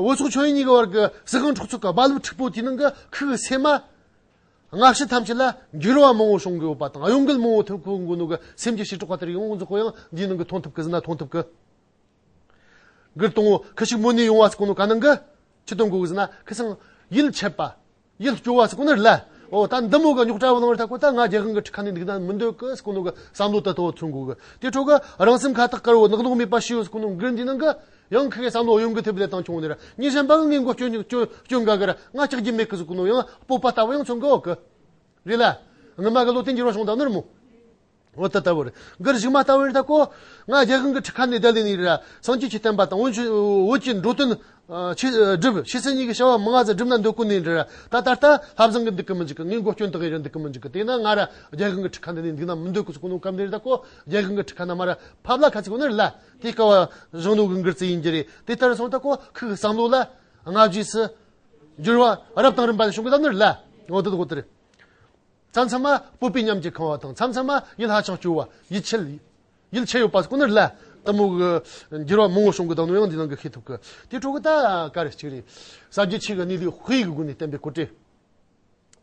བོད་སོག་ཆོས་དབྱིངས་གཉིས་ཀྱི་བར་གི་སྲིད་དབང་འཕྲོག་ཚོགས་ཀྱི་རྦ་རླབས་འཁྲུག་པོ་དེ་ནང་གི་ཁི་གི་སེམས་མ། སྔ་ཕྱི་ཐམས་ཅད་ལ་འགྱུར་བ་མང་པོ་བྱུང་གི་ཡོད་པ་དང་གཡོ་འགུལ་མང་པོ་ཐེབས་གོ་གི་ནོ་གི་སེམས་ཀྱི་ཞེ་དྲག་པ་དེར་ཡོངས་རྫོགས་ཡང་འདིའི་ནང་གི་མཐོང་ཐུབ་གི་ཟེར་ན་མཐོང་ཐུབ་གི། གུར་དང་པོ་ཁུ་ཞིག་མོ་ནས་ཡོང་བ་ཟེར་གོ་ནོ་ག་ནང་གི་ཅི་སྟོན་དགོས་གི་ཟེར་ན་ཁུ་སང་ཡིད་ཆད་པ། ཡིད་སྐྱོ་བ་ཟེར་གོ་ནི་རེད་ལ། འོ་ད་འདི་མོ་གི་རྙོག་དྲ་བོ་ལངས་རེད་ད་གོ་ད་ང་རྒྱལ་དབང་གི་ཁྲི་ཁ་ནས་འདུག་ན་མི་འདོད་གི་ཟེར་གོ་ནོ་གི་བསམ་བློ་ད་ཐོག་མཚོན་དགོས་གི། དེ་འཕྲོ་གི་རང་སེམས་ཁ་ཐག་དཀར་བོ་ནག་ནོག་མེད་པ་ཤི་ཡོད་ཟེར་གོ་ནོ་གུར་འདི་ནང་གི་ཡང་ཁི་གེ་བསམ་བློ་གཡོ་འགུལ་ཐེབས་ལས་དང་བྱུང་ནི་ར་ཉིན་གཞན་པ་གི་ངའི་མགོ་སྐྱོན་སྐྱོན་སྐྱོན་དགའ་གི་ར་ང་ལྕགས་ཀྱི་མེད་གི་ཟེར་གོ་ནོ་ཡང་སྤོབས་པ་ལྟ་བུ་ཡང་མཚོན་གི་འོ་གི། རེད་ལ། ངི་མ་གི་བློ་བརྟན་འགྱུར་བ་བྱུང་དང་ནི་ར་མོ། འོ་ད་ལྟ་བུར། གུར་གཞུག་མ་ལྟ་བུར་ད་གོ་ང་རྒྱལ་དབང་གི་ཁྲི་ཁ་ནས་བསྡད་ལས་ནི་ར་སངས་རྒྱས་ཀྱི་བསྟན་པ་དང་བོད་ཀྱི་བོད་ཀྱི་འགྲོ་དོན་ཆེ་སྒྲུབ་ཆེ་སྲིད་གཉིས་ཀྱི་བྱ་བ་མང་ང་ཟིག་སྒྲུབ་ན་འདོད་གོ་ནི་འདྲ་ར་ད་ད་ལྟ་ལྷ་བཟང་གི་འདུག་གི་མི་འཇུག་གི་ངའི་མགོ་སྐྱོན་དག་གི་ར་འདུག་གི་མི་འཇུག་གི་དེ་ན་ང་ར་རྒྱལ་དབང་གི་ཁྲི་ཁ་འདི་ནས་འདུག་ན་མི་འདོད་གི་ཟེར་གོ་ནོ་སྐབས་འདི་ར་ད་གོ་རྒྱལ་དབང་གི་ཁྲི་ཁ་ན་མ་ར་ཕབ་ལ་ཁ་ཚིག་གོ་ནི་ར་ལ་དེ་སྐབས་བ་གཞོན་ནུ་གི་འགུར་རྩི་ཡིན་གྱི་རེད་དེ་ལྟར་སོང་ད་གོ་ཁུ་གི་བསམ་བློ་ལ་སྔ་རྗེས་སུ་འགྱུར་བ་རབ་དང་རིམ་པ་ལ་བྱུང་གི་ལབ་ནི་ར་ལ་འོ་དེ་ད་གོ་དེ་རེད། མཚམས་མཚམས་མ་སྤོབས་པའི་ཉམས་ཀྱིས་ཁེངས་པ་དང་མཚམས་མཚམས་མ་ཡིད་ཧ་ཅང་སྐྱོ་བ་ཡིད་ཆད་ཡིད་ཆད་ཡོད་པ་ཟེར་གོ་ནི་ར་ལ་དེ་མོ་གི་འགྱུར་བ་མང་པོ་བྱུང་གི་དང་ནོ་ཡང་འདི་ནང་གི་ཤེས་ཐུབ་གི་དེ་འཕྲོ་གི་ད་ག་རེ་གཅིག་རེད། ཟབ་རྒྱས་ཆོས་ཀྱི་གནས་ལུགས་དཔེ་ཡི་སྒོ་ནས་བསྟན་པའི་སྐོར་བྲིས།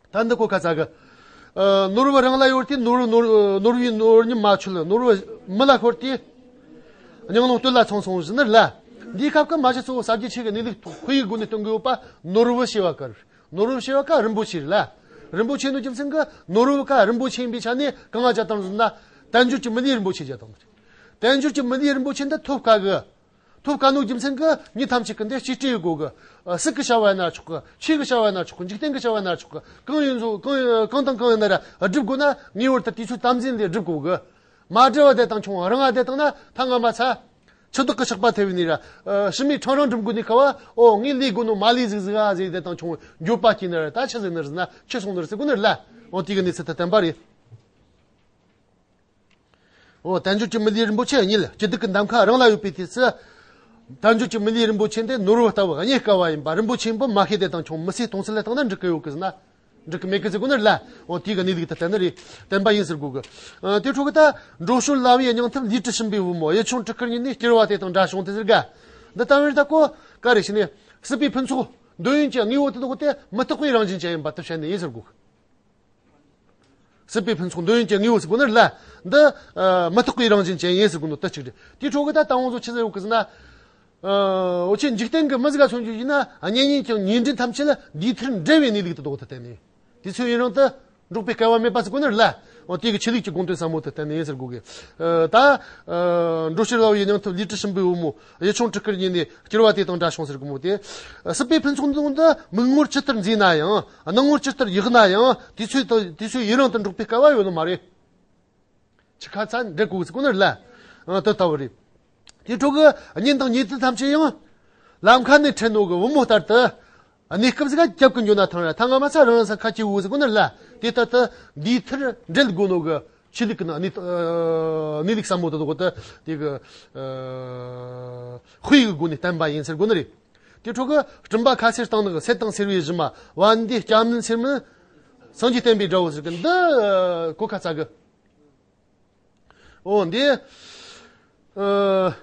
ད་འདི་གོ་ཁ་ཚ་གི། ཨ་ནོར་བུ་རང་ལ་ཡོད་དེ་ནོར་ནོར་ནོར་བུའི་ནོར་ཉིད་མ་ཆོད་ནོར་བུ་མི་ལ་ཤོར་ཏེ། སྙིང་རླུང་སྟོད་ལ་ཚང་སོང་ཟེར་ནི་ར་ལ། འདིའི་སྐབས་ཀྱི་མ་གཞི་གཙོ་བོ་ཟབ་རྒྱས་ཆོས་ཀྱི་གནས་ལུགས་དཔེ་ཡི་སྒོ་ནས་སྟོན་གི་ཡོད་པ་ནོར་བུ་ཞེས་པ་གར། ནོར་བུ་ཞེས་པ་ཀ་རིན་པོ་ཆེ་རེད་ལ། རིན་པོ་ཆེ་ནོ་རྒྱུ་མཚན་གི་ནོར་བུ་ཀ་རིན་པོ་ཆེ་ཡིན་པའི་ཆ་ནས་གང་ང་བྱ་དང་ཟེར་ན། དལ་འབྱོར་གྱི་མི་ལུས་རིན་པོ་ཆེ་བྱ་དང་། དལ་འབྱོར་གྱི་མི་ལུས་རིན་པོ་ཆེ་འདི་ཐོབ་དཀའ་གི། ཐོབ་དཀའ་ནོ་རྒྱུ་མཚན་གི་མྱི་ཐམས་ཅད་གི་འདི་གཅེས་སྤྲས་ཡོད་དགོས་གི། སྲིད་གི་བྱ་བ་ཡིན་ན་ཆོག་གི། ཆོས་གི་བྱ་བ་ཡིན་ན་ཆོག་གི། འཇིག་རྟེན་གི་བྱ་བ་ཡིན་ན་ཆོག་གི། གང་ཡིན་ཚོ་གང་གང་དང་གང་ཡིན་ན་ར་སྒྲུབ་དགོས་ན་ངེས་པར་དུ་དུས་ཚོད་དམ་འཛིན་ལས་སྒྲུབ་དགོས་གི། མ་སྒྲུབ་པ་བསྡད་དང་ཆུང་བ་རང་ང་བསྡད་དང་ན་ཐ་ང་མ་ཚ། ཆུ་བདག་གི་ཆགས་པ་ཐེབས་ནི་ར། ཨ་ཕྱི་མའི་ཕྲེང་རིང་འགྲིམ་དགོས་ནི་ཁ་བ། ཨོ་ངས་ལས་དགོས་ནོ་མ་ལས་ཟིག་ཟིག་ཨ་ཟེར་དེ་དང་ཆུང་འགྱོད་པ་སྐྱེས་ནི་ར་ད་ཆི་ཟིག་ནི་ར་ཟིན་ན་ཆི་སོང་ནི་ར་ཟེར་གོ་ནི་ར་ལ། ཨོ་དེ་གི་གནས་ཚུལ་དེ་བསྟན་པ་རེད། ཨོ་དལ་འབྱོར་གྱི་མི་ལུས་རིན་པོ་ཆེ་གཉིད་སྐྱིད་སྡུག་གི་འདམ་ཁ་རང་ལ་ཡོད་པའི་དུས་སུ། དལ་འབྱོར་གྱི་མི་ལུས་རིན་པོ་ཆེ་འདི་ནོར་བུ་ལྟ་བུ་རྙེད་དཀའ་བ་ཡིན་པ་རིན་པོ་ཆེ་ཡིན་པ་མ་ཤེས་དེ་དང་ཆུང་མི་སེར་མཐོང་ཚུལ་ལ་བཏང་ན་འགྲིག་གི་ཡོད་གི་ཟེར་ན། འགྲིག་གི་མེད་གི་ཟེར་གོ་ནི་ར་ལ། འོ་དེ་གི་གནས་ལུགས་དེ་བསྟན་ནི་རེད། བསྟན་པ་ཡིན་ཟེར་གོ་གི། ཨ་དེ་འཕྲོ་གི་ད་འགྲོ་བྱོལ་ལ་བའི་སྙིང་ཐུབ་ལུས་བྲལ་ཕྱིན་པའི་བུ་མོ་གཡུ་ཆུང་སྤྲུལ་སྐུར་ཉིད་ནས་སྐྱེར་བ་དེ་དང་འདྲ་བྱུང་དེ་ཟེར་ག་འདི་ལྟ་བུའི་ད་གོ་ག་རེ་ཞིག་ནས་སྲིད་པའི་ཕུན་ཚོགས་འདོད་ཡོན་གྱི་དངོས་པོ་དེ་དག་དེ་མི་རྟག་པའི་རང་བཞིན་ཅན་ཡིན་པ་དེ་བཤད་ནི་ཡིན་ཟེར་གོ་གི། སྲིད་པའི་ཕུན་ཚོགས་འདོད་ཡོན་གྱི་དངོས་པོ་ཟེར་གོ་ནི་ར་ལ། འདི་ཨ་མི་རྟག་པའི་རང་བཞིན་ཅན་ཡིན་ཟེར་གོ་ནོ་དེ་གཅིག་རེད། དེའི་འཕྲོ་གི་ད་ད་འོང་བཟོ་ཆི་ཟེར་ཡོད་གི་ཟེར་ན། ཨ་འོ་ཆེ་འཇིག་རྟེན་གི་མི་ཟིག་ག་མཚོན་རྒྱུ་ཡིན་ན་གཉེན་ཉེ་ཀྱང་ཉེ་འབྲེལ་ཐམས་ཅད་ལ་འདིའི་མཐར་འབྲེལ་བའི་གནས་ལུགས་དེ་དག་ཏུ་བསྟན་ནས། དེ་ཚོ་ཡུན་རིང་དུ་འགྲོགས་པའི་སྐལ་བ་མེད་པ་ཟེར་གོ་ནི་ར་ལ། འོ་དེ་གི་ཆོས་ལུགས་ཀྱི་དགོངས་དོན་ཟབ་མོ་དེ་བསྟན་ནས་ཡིན་ཟེར་གོ་གི། ཨ་ད་ཨ་འགྲོ་བྱོལ་ལ་བའི་སྙིང་ཐུབ་ལུས་བྲལ་ཕྱིན་པའི་བུ་མོ་གཡུ་ཆུང་སྤྲུལ་སྐུར་ཉིད་ནས་སྐྱེར་བ་དེ་དང་འདྲ་བྱུང་ཟེར་གོ་མོ་དེ། སྲིད་པའི་ཕུན་ཚོགས་འདི་དག་ཏུ་མིག་ངོར་ཇི་ལྟར་མཛེས་ན་ཡང་སྣང་ངོར་ཇི་ལྟར་ཡག་ན་ཡང་དུས་ཚོད་དང་དུས་ཚོད་ཡུན་རིང་དུ་འགྲོགས་པའི་སྐལ་བ་ཡོད་ནི་མ་རེད། ཆི་ཁ་ཚ་འདྲེ་གོ་ཟེར་གོ་ནི་ར་ལ། ཨ་དེ་ལྟ་བུ་རེད། དེའི་འཕྲོ་གི་གཉེན་དང་ཉེ་དུ་ཐམས་ཅད་ཡང་། ལམ་ཁ་ནས་འཕྲད་ནོ་གི་བུ་མོ་ལྟར་དུ། གནས་སྐབས་ཟིག་རྒྱབ་ཀྱི་འགྱོ་ན་ཐང་ར་ཐང་ང་མ་ཚ་རང་ས་ཁ་ཆེ་བོ་ཟེར་གོ་ནི་ར་ལ། དེ་ལྟར་དུ་འདིའི་མཐར་འབྲེལ་དགོ་ནོ་གི་ཆོས་ལུགས་ཀྱི་ནང་གནས་གནས་ལུགས་ཟབ་མོ་དེ་དག་ཏུ་དེ་གི་དཔེ་ཡི་སྒོ་ནས་བསྟན་པ་ཡིན་ཟེར་གོ་ནི་རེད། དེའི་འཕྲོ་གི་སྤྲིན་པ་ཁ་སེར་སྟེང་ནག་གསེར་དང་སེར་བའི་གཞུ་མ་བན་དེ་སྐྱ་མིན་སེར་མིན་སངས་རྒྱས་བསྟན་པའི་དགྲ་བོ་ཟེར་གི་འདི་གོ་ཁ་ཚ་གི། འོ་འདི། ཨ།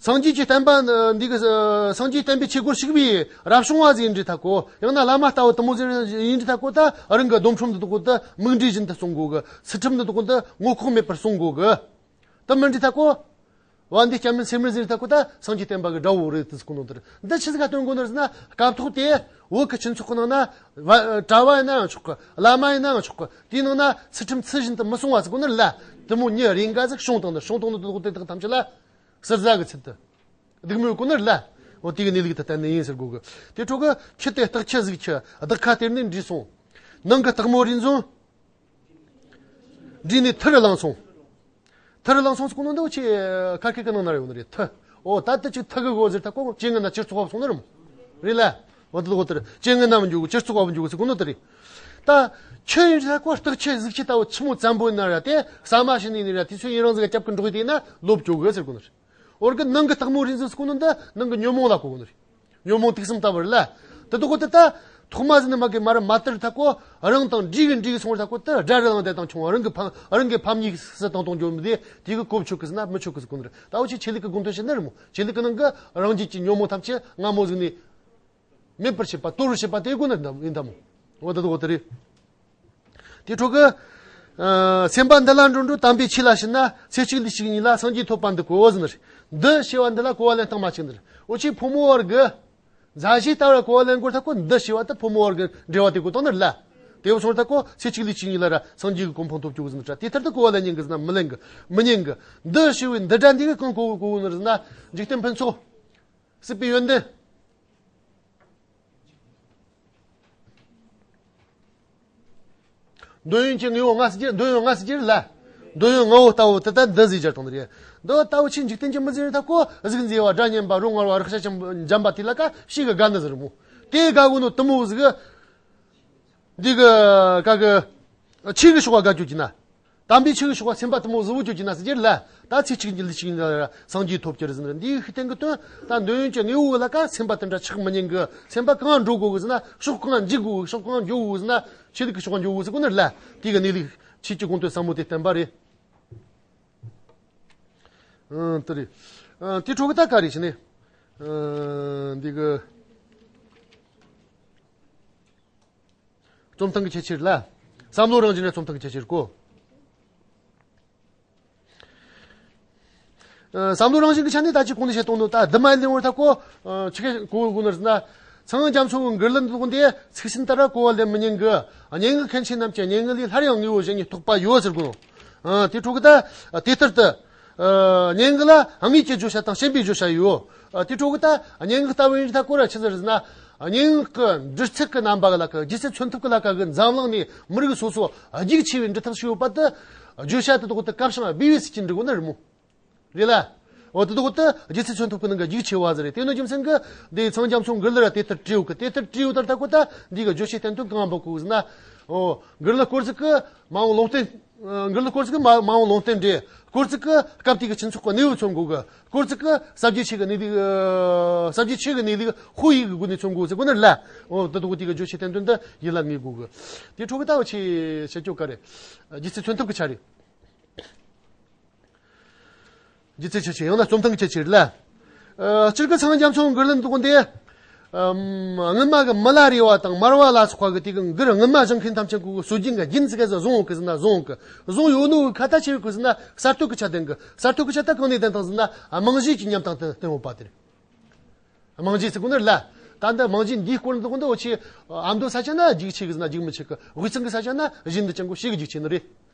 སངས་རྒྱས་ཀྱི་བསྟན་པ་འདི་གི་སངས་རྒྱས་བསྟན་པའི་ཆོས་སྒོར་ཞུགས་པའི་རབ་བྱུང་བ་ཟིག་ཡིན་འདྲི་ཐ་གོ། ཡང་ན་བླ་མ་ལྟ་བུ་དུ་མོ་ཟིག་ཡིན་འདྲི་ཐ་གོ་ད་རང་གི་སྡོམ་ཁྲིམས་འདི་དག་ད་མིག་འབྲས་བཞིན་དུ་སྲུང་དགོ་གི། ཚུལ་ཁྲིམས་འདི་དག་ད་ངོ་ལྐོག་མེད་པར་སྲུང་དགོ་གི། ད་མིན་འདྲི་ཐ་གོ། བ་འདི་སྐྱ་མིན་སེར་མིན་ཟེར་ཐ་གོ་ད་སངས་རྒྱས་བསྟན་པ་གི་དགྲ་བོ་རེད་དུ་ཟེར་གོ་ནོ་དེར་འདི་ཆི་ཟིག་ག་སྟོན་གོ་ནོ་ཟེར་ན། སྐབས་ཐོག་དེ་བོད་ཀྱི་སྤྱི་ཚོགས་ཀྱི་ནང་ན་བ་གྲྭ་བ་ཡིན་ནའང་ཆོག་གི། བླ་མ་ཡིན་ནའང་ཆོག་གི། དེའི་ནང་ན་ཚུལ་ཁྲིམས་ཚུལ་བཞིན་དུ་མི་སྲུང་བ་ཟེར་གོ་ནི་ར་ལ། དེ་མོ་མྱི་རེ་འགའ་ཟིག་བྱུང་བཏང་ནི་བྱུང་བཏང་ནི་དེ་དག་དེ་དག་ཐམས་ཅད་ལ་ཟུར་ཟ་གི་ཚུལ་དུ་སྡིགས་དམོད་གོ་ནི་ར་ལ། འོ་དེ་གི་གནས་ལུགས་དེ་བསྟན་ནི་ཡིན་ཟེར་གོ་གི། དེ་འཕྲོ་གི་ཁྱི་དེ་སྟག་ཁྱི་ཟིག་ཁྱི་བདག་ཁ་སྟེར་ནས་འདྲིས་སོང་། ནང་གི་སྟག་མོ་རིག་འཛིན། འདྲིས་ནས་ཐུར་བླངས་སོང་། ཐུར་བླངས་སོང་ཟེར་གོ་ནོ་འདི་ཆེ་ཁ་སྐད་ཀྱི་ནང་ན་ཡོད་ནི་རེད། ཐུ། འོ་ད་ལྟ་ཅིག་ཐུ་གི་གོ་ཟེར་ཐ་གོ་ཅེ་ངན་ན་ཅིར་ཚོགས་པ་སོང་ནི་རེད་མོ། རེད་ལ། འོ་དེ་གོ་དེར་ཅེ་ངན་ན་མི་འཇུག་ཅིར་ཚོགས་པ་མི་འཇུག་ཟེར་གོ་ནོ་དེ་རེད། ད་ཁྱི་ཡིན་ཐ་གོ་སྟག་ཁྱི་གཟིག་ཁྱི་ལྟ་བུ་ཆི་མོ་བཙན་པོ་ཡིན་ན་ར་དེ་ཟ་མ་ཤི་ནི་ཡིན་ར་དེ་ཚོ་ཡིན་རང་ཟིག་སྐྱབས་ཀྱི་འགྲོགས་དེ་ཡིན་ན་ལོབས་བཅོ་གི་ཟེར་གོ་ནི་རེད། འོར་གི་ནང་གི་སྟག་མོ་རིག་འཛིན་ཟེར་གོ་ནོ་འདི་ནང་གི་ཉོན་མོངས་ལ་གོ་གོ་ནི་རེད། ཉོན་མོངས་དུག་གསུམ་ལྟ་བུ་རེད་ལ། དེ་དག་གོ་དེ་ད་ཐོག་མ་ཟིན་ནི་མ་གི་མ་ར་མ་དར་ཐ་གོ་རང་དང་འདྲིས་གི་འདྲིས་གི་སོང་ར་ཐ་གོ་དེ་དགྲ་རེ་ལངས་དེ་དང་ཆུང་བ་རང་གི་ཕམ་རང་གི་ཕམ་ཉེས་སུ་བཏང་གཏོང་རྒྱུ་མི་དེ་དེ་གི་གོ་ཆོད་གི་ཟེར་ན་མི་ཆོད་གི་ཟེར་གོ་ནི་རེད། ད་འུ་ཆེ་ཆོས་ལུགས་གི་དགོངས་དོན་བཤད་ནི་རེད་མོ། ཆོས་ལུགས་གི་ནང་གི་རང་རྒྱུད་ཀྱི་ཉོན་མོངས་ཐམས་ཅད་སྔ་མོ་ཟིག་ནས་མེད་པར་བྱེད་པ་དོར་བར་བྱེད་པ་དེ་གོ་ནི་ཡིན་ད་མོ། འོ་ད་དུ་འོ་དེ་རེད། དེ་འཕྲོ་གི། ཨ། སེམས་པ་འདི་ལ་འགྲོ་འགྲོ་དམ་པའི་ཆོས་ལ་ཞེན་ན་ཚེ་གཅིག་ལུས་གཅིག་གཉིས་ལ་སངས་རྒྱས་ཐོབ་པ་འདི་གོ་བོ་ཟིན་རེད། འདི་ཞེས་པ་འདི་ལ་གོ་བ་ལེན་སྟངས་མ་གཅིག་འདི་རེད། འོ་ཆེ་ཕོ་མོ་བར་གི། མཛའ་བཤེས་ལྟ་བུར་གོ་བ་ལེན་དགོས་ཐག་གོ། འདི་ཞེས་པ་ད་ཕོ་མོ་བར་གི་འབྲེལ་བ་དེ་གོ་དང་ནི་ལ། དེ་བ་སོང་ཐག་གོ་ཚེ་གཅིག་ལུས་གཅིག་གཉིས་ལ་ར་སངས་རྒྱས་ཀྱི་གོ་འཕང་ཐོབ་ཆོག་གི་ཟིན་ར། དེ་ལྟར་དུ་གོ་བ་ལེན་ཉན་གི་ཟིན་ན་མི་ལེན་གི། མི་ཉན་གི། འདི་ཞེས་པའི་འདི་སྒྲ་འདི་གི་གང་གོ་གོ་ནི་ཟིན་ན། འཇིག་རྟེན་ཕུན་ཚོགས། སྲིད་པའི་ཡོན་ཏན། འདོད་ཡོན་གྱི་དངོས་པོ་ལྔ་ཟེར་གྱི། འདོད་ཡོན་ལྔ་ཟེར་གྱི་ལ། འདོད་ཡོན་ལྔ་བོ་ལྟ་བུ་དེ་ལྟར་འདི་ཟེར་སྦྱར་དང་རེད། འདི་ལྟ་བུ་ཆེས་འཇིག་རྟེན་གྱི་མི་ཟེར་ཐག་གོ་གཟུགས་མཛེས་པ། སྒྲ་སྙན་པ། རོ་མངར་བ། རེག་བྱ་འཇམ་པ་དེ་ལ་ཀ་ཤི་གི་དགའ་ནི་ཟེར་མོ། དེ་དགའ་གོ་ནོ་དུ་མོ་ཟིག་འདི་གི་ཀ་གི་ཆོས་ཀྱི་ཕྱོགས་ལ་དགའ་རྒྱུ་གྱི་ན། དམ་པའི་ཆོས་ཀྱི་ཕྱོགས་ལ་སེམས་པ་དུ་མོ་གཟུ་བོ་རྒྱུ་གྱི་ན་ཟེར་གྱི་ལ། ད་ཚེ་གཅིག་གཉིས་ལུས་གཅིག་གཉིས་ལ་སངས་རྒྱས་ཐོབ་ཀྱི་རེད་ཟེར་ན། འདིའི་ཤུགས་བསྟན་གི་དོན་ད་འདོད་ཡོན་གྱི་དངོས་པོ་ལ་ཀ་སེམས་པ་དེ་འདྲ་ཆགས་མི་ཉན་གི། སེམས་པ་གང་འགྲོ་དགོས་གི་ཟེར་ན། ཕྱོགས་གང་འཇིག་དགོས་གི། ཕྱོགས་གང་འགྱོ་དགོས་གི་ཟེར་ན། ཆོས་ལུགས་ཀྱི་ཕྱོགས་འགྱོ་དགོས་ཟེར་གོ་ནི་ལ། དེ་གི་གནས་ལུགས་ཆོས་ཀྱི་དགོངས་དོན་ཟབ་མོ་དེ་བསྟན་པ་རེད། ཨང་། དེ་རེད། ཨང་། དེ་འཕྲོ་གི་ད་ག་རེ་བྱས་ནས། ཨང་། འདི་གི་རྩོམ་སྟངས་ཀྱི་ཁྱད་ཆོས་ལ། བསམ་བློ་རང་བཞིན་ནས་རྩོམ་སྟངས་ཀྱི་ཁྱད་ཆོས་གོ། ཨ། བསམ་བློ་རང་བཞིན་གྱི་ཆ་ནས་ད་ཅི་གོང་ནས་བཤད་གཏོང་ནོ་ད་འདི་མ་ཡིན་ལེ་བར་ཐག་གོ། ཨ། ཆི་གེ་གོ་གོ་ནར་ཟེར་ན། ཚངས་རྒྱ་མཚོ་གི་མགུར་གླུ་འདི་དགོན་དེ་ཚིག་ཟིན་ལྟར་གོ་བ་ལེན་མི་ཉན་གི། སྙན་ངག་མཁན་ཆེན་རྣམས་ཀྱི་སྙན་ངག་ལས་སླར་ཡང་དངོས་པོ་གཞན་གཉིས་རྟོགས་པ་ཡོད་ཟེར་གོ་ནོ། ཨ། དེ་འཕྲོ་གི་ད་དེ་ལྟར་དུ། ཨ། སྙན་ངག་ལ་དངོས་ཀྱི་བརྗོད་བྱ་དང་ཞེན་པའི་བརྗོད་བྱ་ཡོད། ཨ། དེ་འཕྲོ་གི་ད་སྙན་ངག་ལྟ་བུ་ཡིན་ད་གོ་ར་ཆི་ཟེར་ཟེར་ན། སྙན་ངག་གི་འབྲི་ཚིག་གི་རྣམ་པ་གི་ལ་ཁ། སྒྱུ་རྩལ་མཚོན་ཐབས་གི་ལ་ཁ་གི་འཛམ་གླིང་ནས་མི་རིགས་སོ་སོ་རྒྱུགས་ཆེ་བའི་འབྲི་ཐབས་ཤིག་ཡོད་པ་དེ། བརྗོད་བྱ་དེ་དག་དེ་སྐབས་ཤིང་སྦས་པའི་ཚིག་གིས་འབྲི་དགོས་ནི་རེད་མོ། རེད་ལ། འོ་དེ་དག་དེ་སྒྱུ་རྩལ་མཚོན་ཐབས་གི་ནང་གི་རྒྱུགས་ཆེ་བ་ཟེར་རེད། དེ་ནོ་རྒྱུ་མཚན་གི་འདི་ཚངས་རྒྱ་མཚོ་མགུར་གླུ་ར་དེ་ལྟར་བྲིས་ཡོད་གི། དེ་ལྟར་བྲིས་ཡོད་ད་ལྟ་གོ་ད་འདི་གི་བརྗོད་བྱའི་བསྟན་དོན་གང་འབུལ་གོ་ཟེར་ན། འོ་མགུར་གླུ་སྐོར་ཚིག་གི་མ་འོངས་ལུང་བསྟན། མགུར་གླུ་སྐོར་ཚིག་གི་མ་མ་འོངས་ལུང་བསྟན་འདྲེ། སྐོར་ཚིག་གི་སྐབས་དེ་གི་སྤྱི་ཚོགས་ཀྱི་གནས་བབ་མཚོན་དགོས་གི། སྐོར་ཚིག་གི་གསར་བརྗེ་ཆེ་གི་གནས་ལུགས། ཨ། གསར་བརྗེ་ཆེ་གི་གནས་ལུགས་ཧུ་ཡིག་གི་སྒོ་ནས་མཚོན་དགོས་ཟེར་གོ་ནི་ལ། འོ་དེ་དག་དེ་གི་བརྗོད་བྱའི་བསྟན་དོན་འདི་ཡིད་ལ་ངེས་དགོས་གི། དེ་འཕྲོ་གི་ད་འོ་ཆེ་བྱེད་སྐྱོ་ག་རེད། སྒྱུ་རྩལ་མཚོན་ཐབས་གི་ཆ་རེད། སྒྱུ་རྩལ་ཁྱད་ཆོས་ཡང་ན་རྩོམ་སྟངས་ཁྱད་ཆོས་རེད་ལ། ཨ། སྤྱིར་གི་ཚངས་རྒྱ་མཚོ་མགུར་གླུ་འདི་དགོན་དེ། ཨམ། སྔོན་མ་གི་མི་ལ་རས་པ་དང་མར་པ་ལ་སོགས་པ་གི་དེ་གི་མགུར་སྔོན་མ་སྦྱངས་མཁན་ཐམས་ཅད་གི་སྲོལ་རྒྱུན་གི་རྒྱུན་ཙི་གེ་ཟིག་བཟུང་ཡོད་གི་ཟེར་ན་བཟུང་ཡོད་གི། བཟུང་ཡོད་ནོ་གི་ཁ་ད་ཆེ་བའི་གི་ཟེར་ན་གསར་གཏོད་གི་ཆ་ལྡན་གི། གསར་གཏོད་གི་ཆ་ད་གང་ནས་ལྡན་དང་ཟེར་ན། རྨང་གཞི་གི་ཉམས་དང་བསྟུན་ཡོད་པ་དེ་རེད། རྨང་གཞི་ཟེར་གོ་ནི་ལ། ད་འདི་རྨང་གཞི་འདིའི་སྐོར་འདི་གོ་འདི་འོ་ཆེ། ཨ་མདོ་ས་ཆ་ན་རྒྱུགས་ཆེ་གི་ཟེར་ན་རྒྱུགས་མི་ཆེ་གི། དབུས་གཙང་གི་ས་ཆ་ན་གཞི་འདི་ཅན་གོ་ཤེས་གི་རྒྱུགས་ཆེ་ནི་རེད།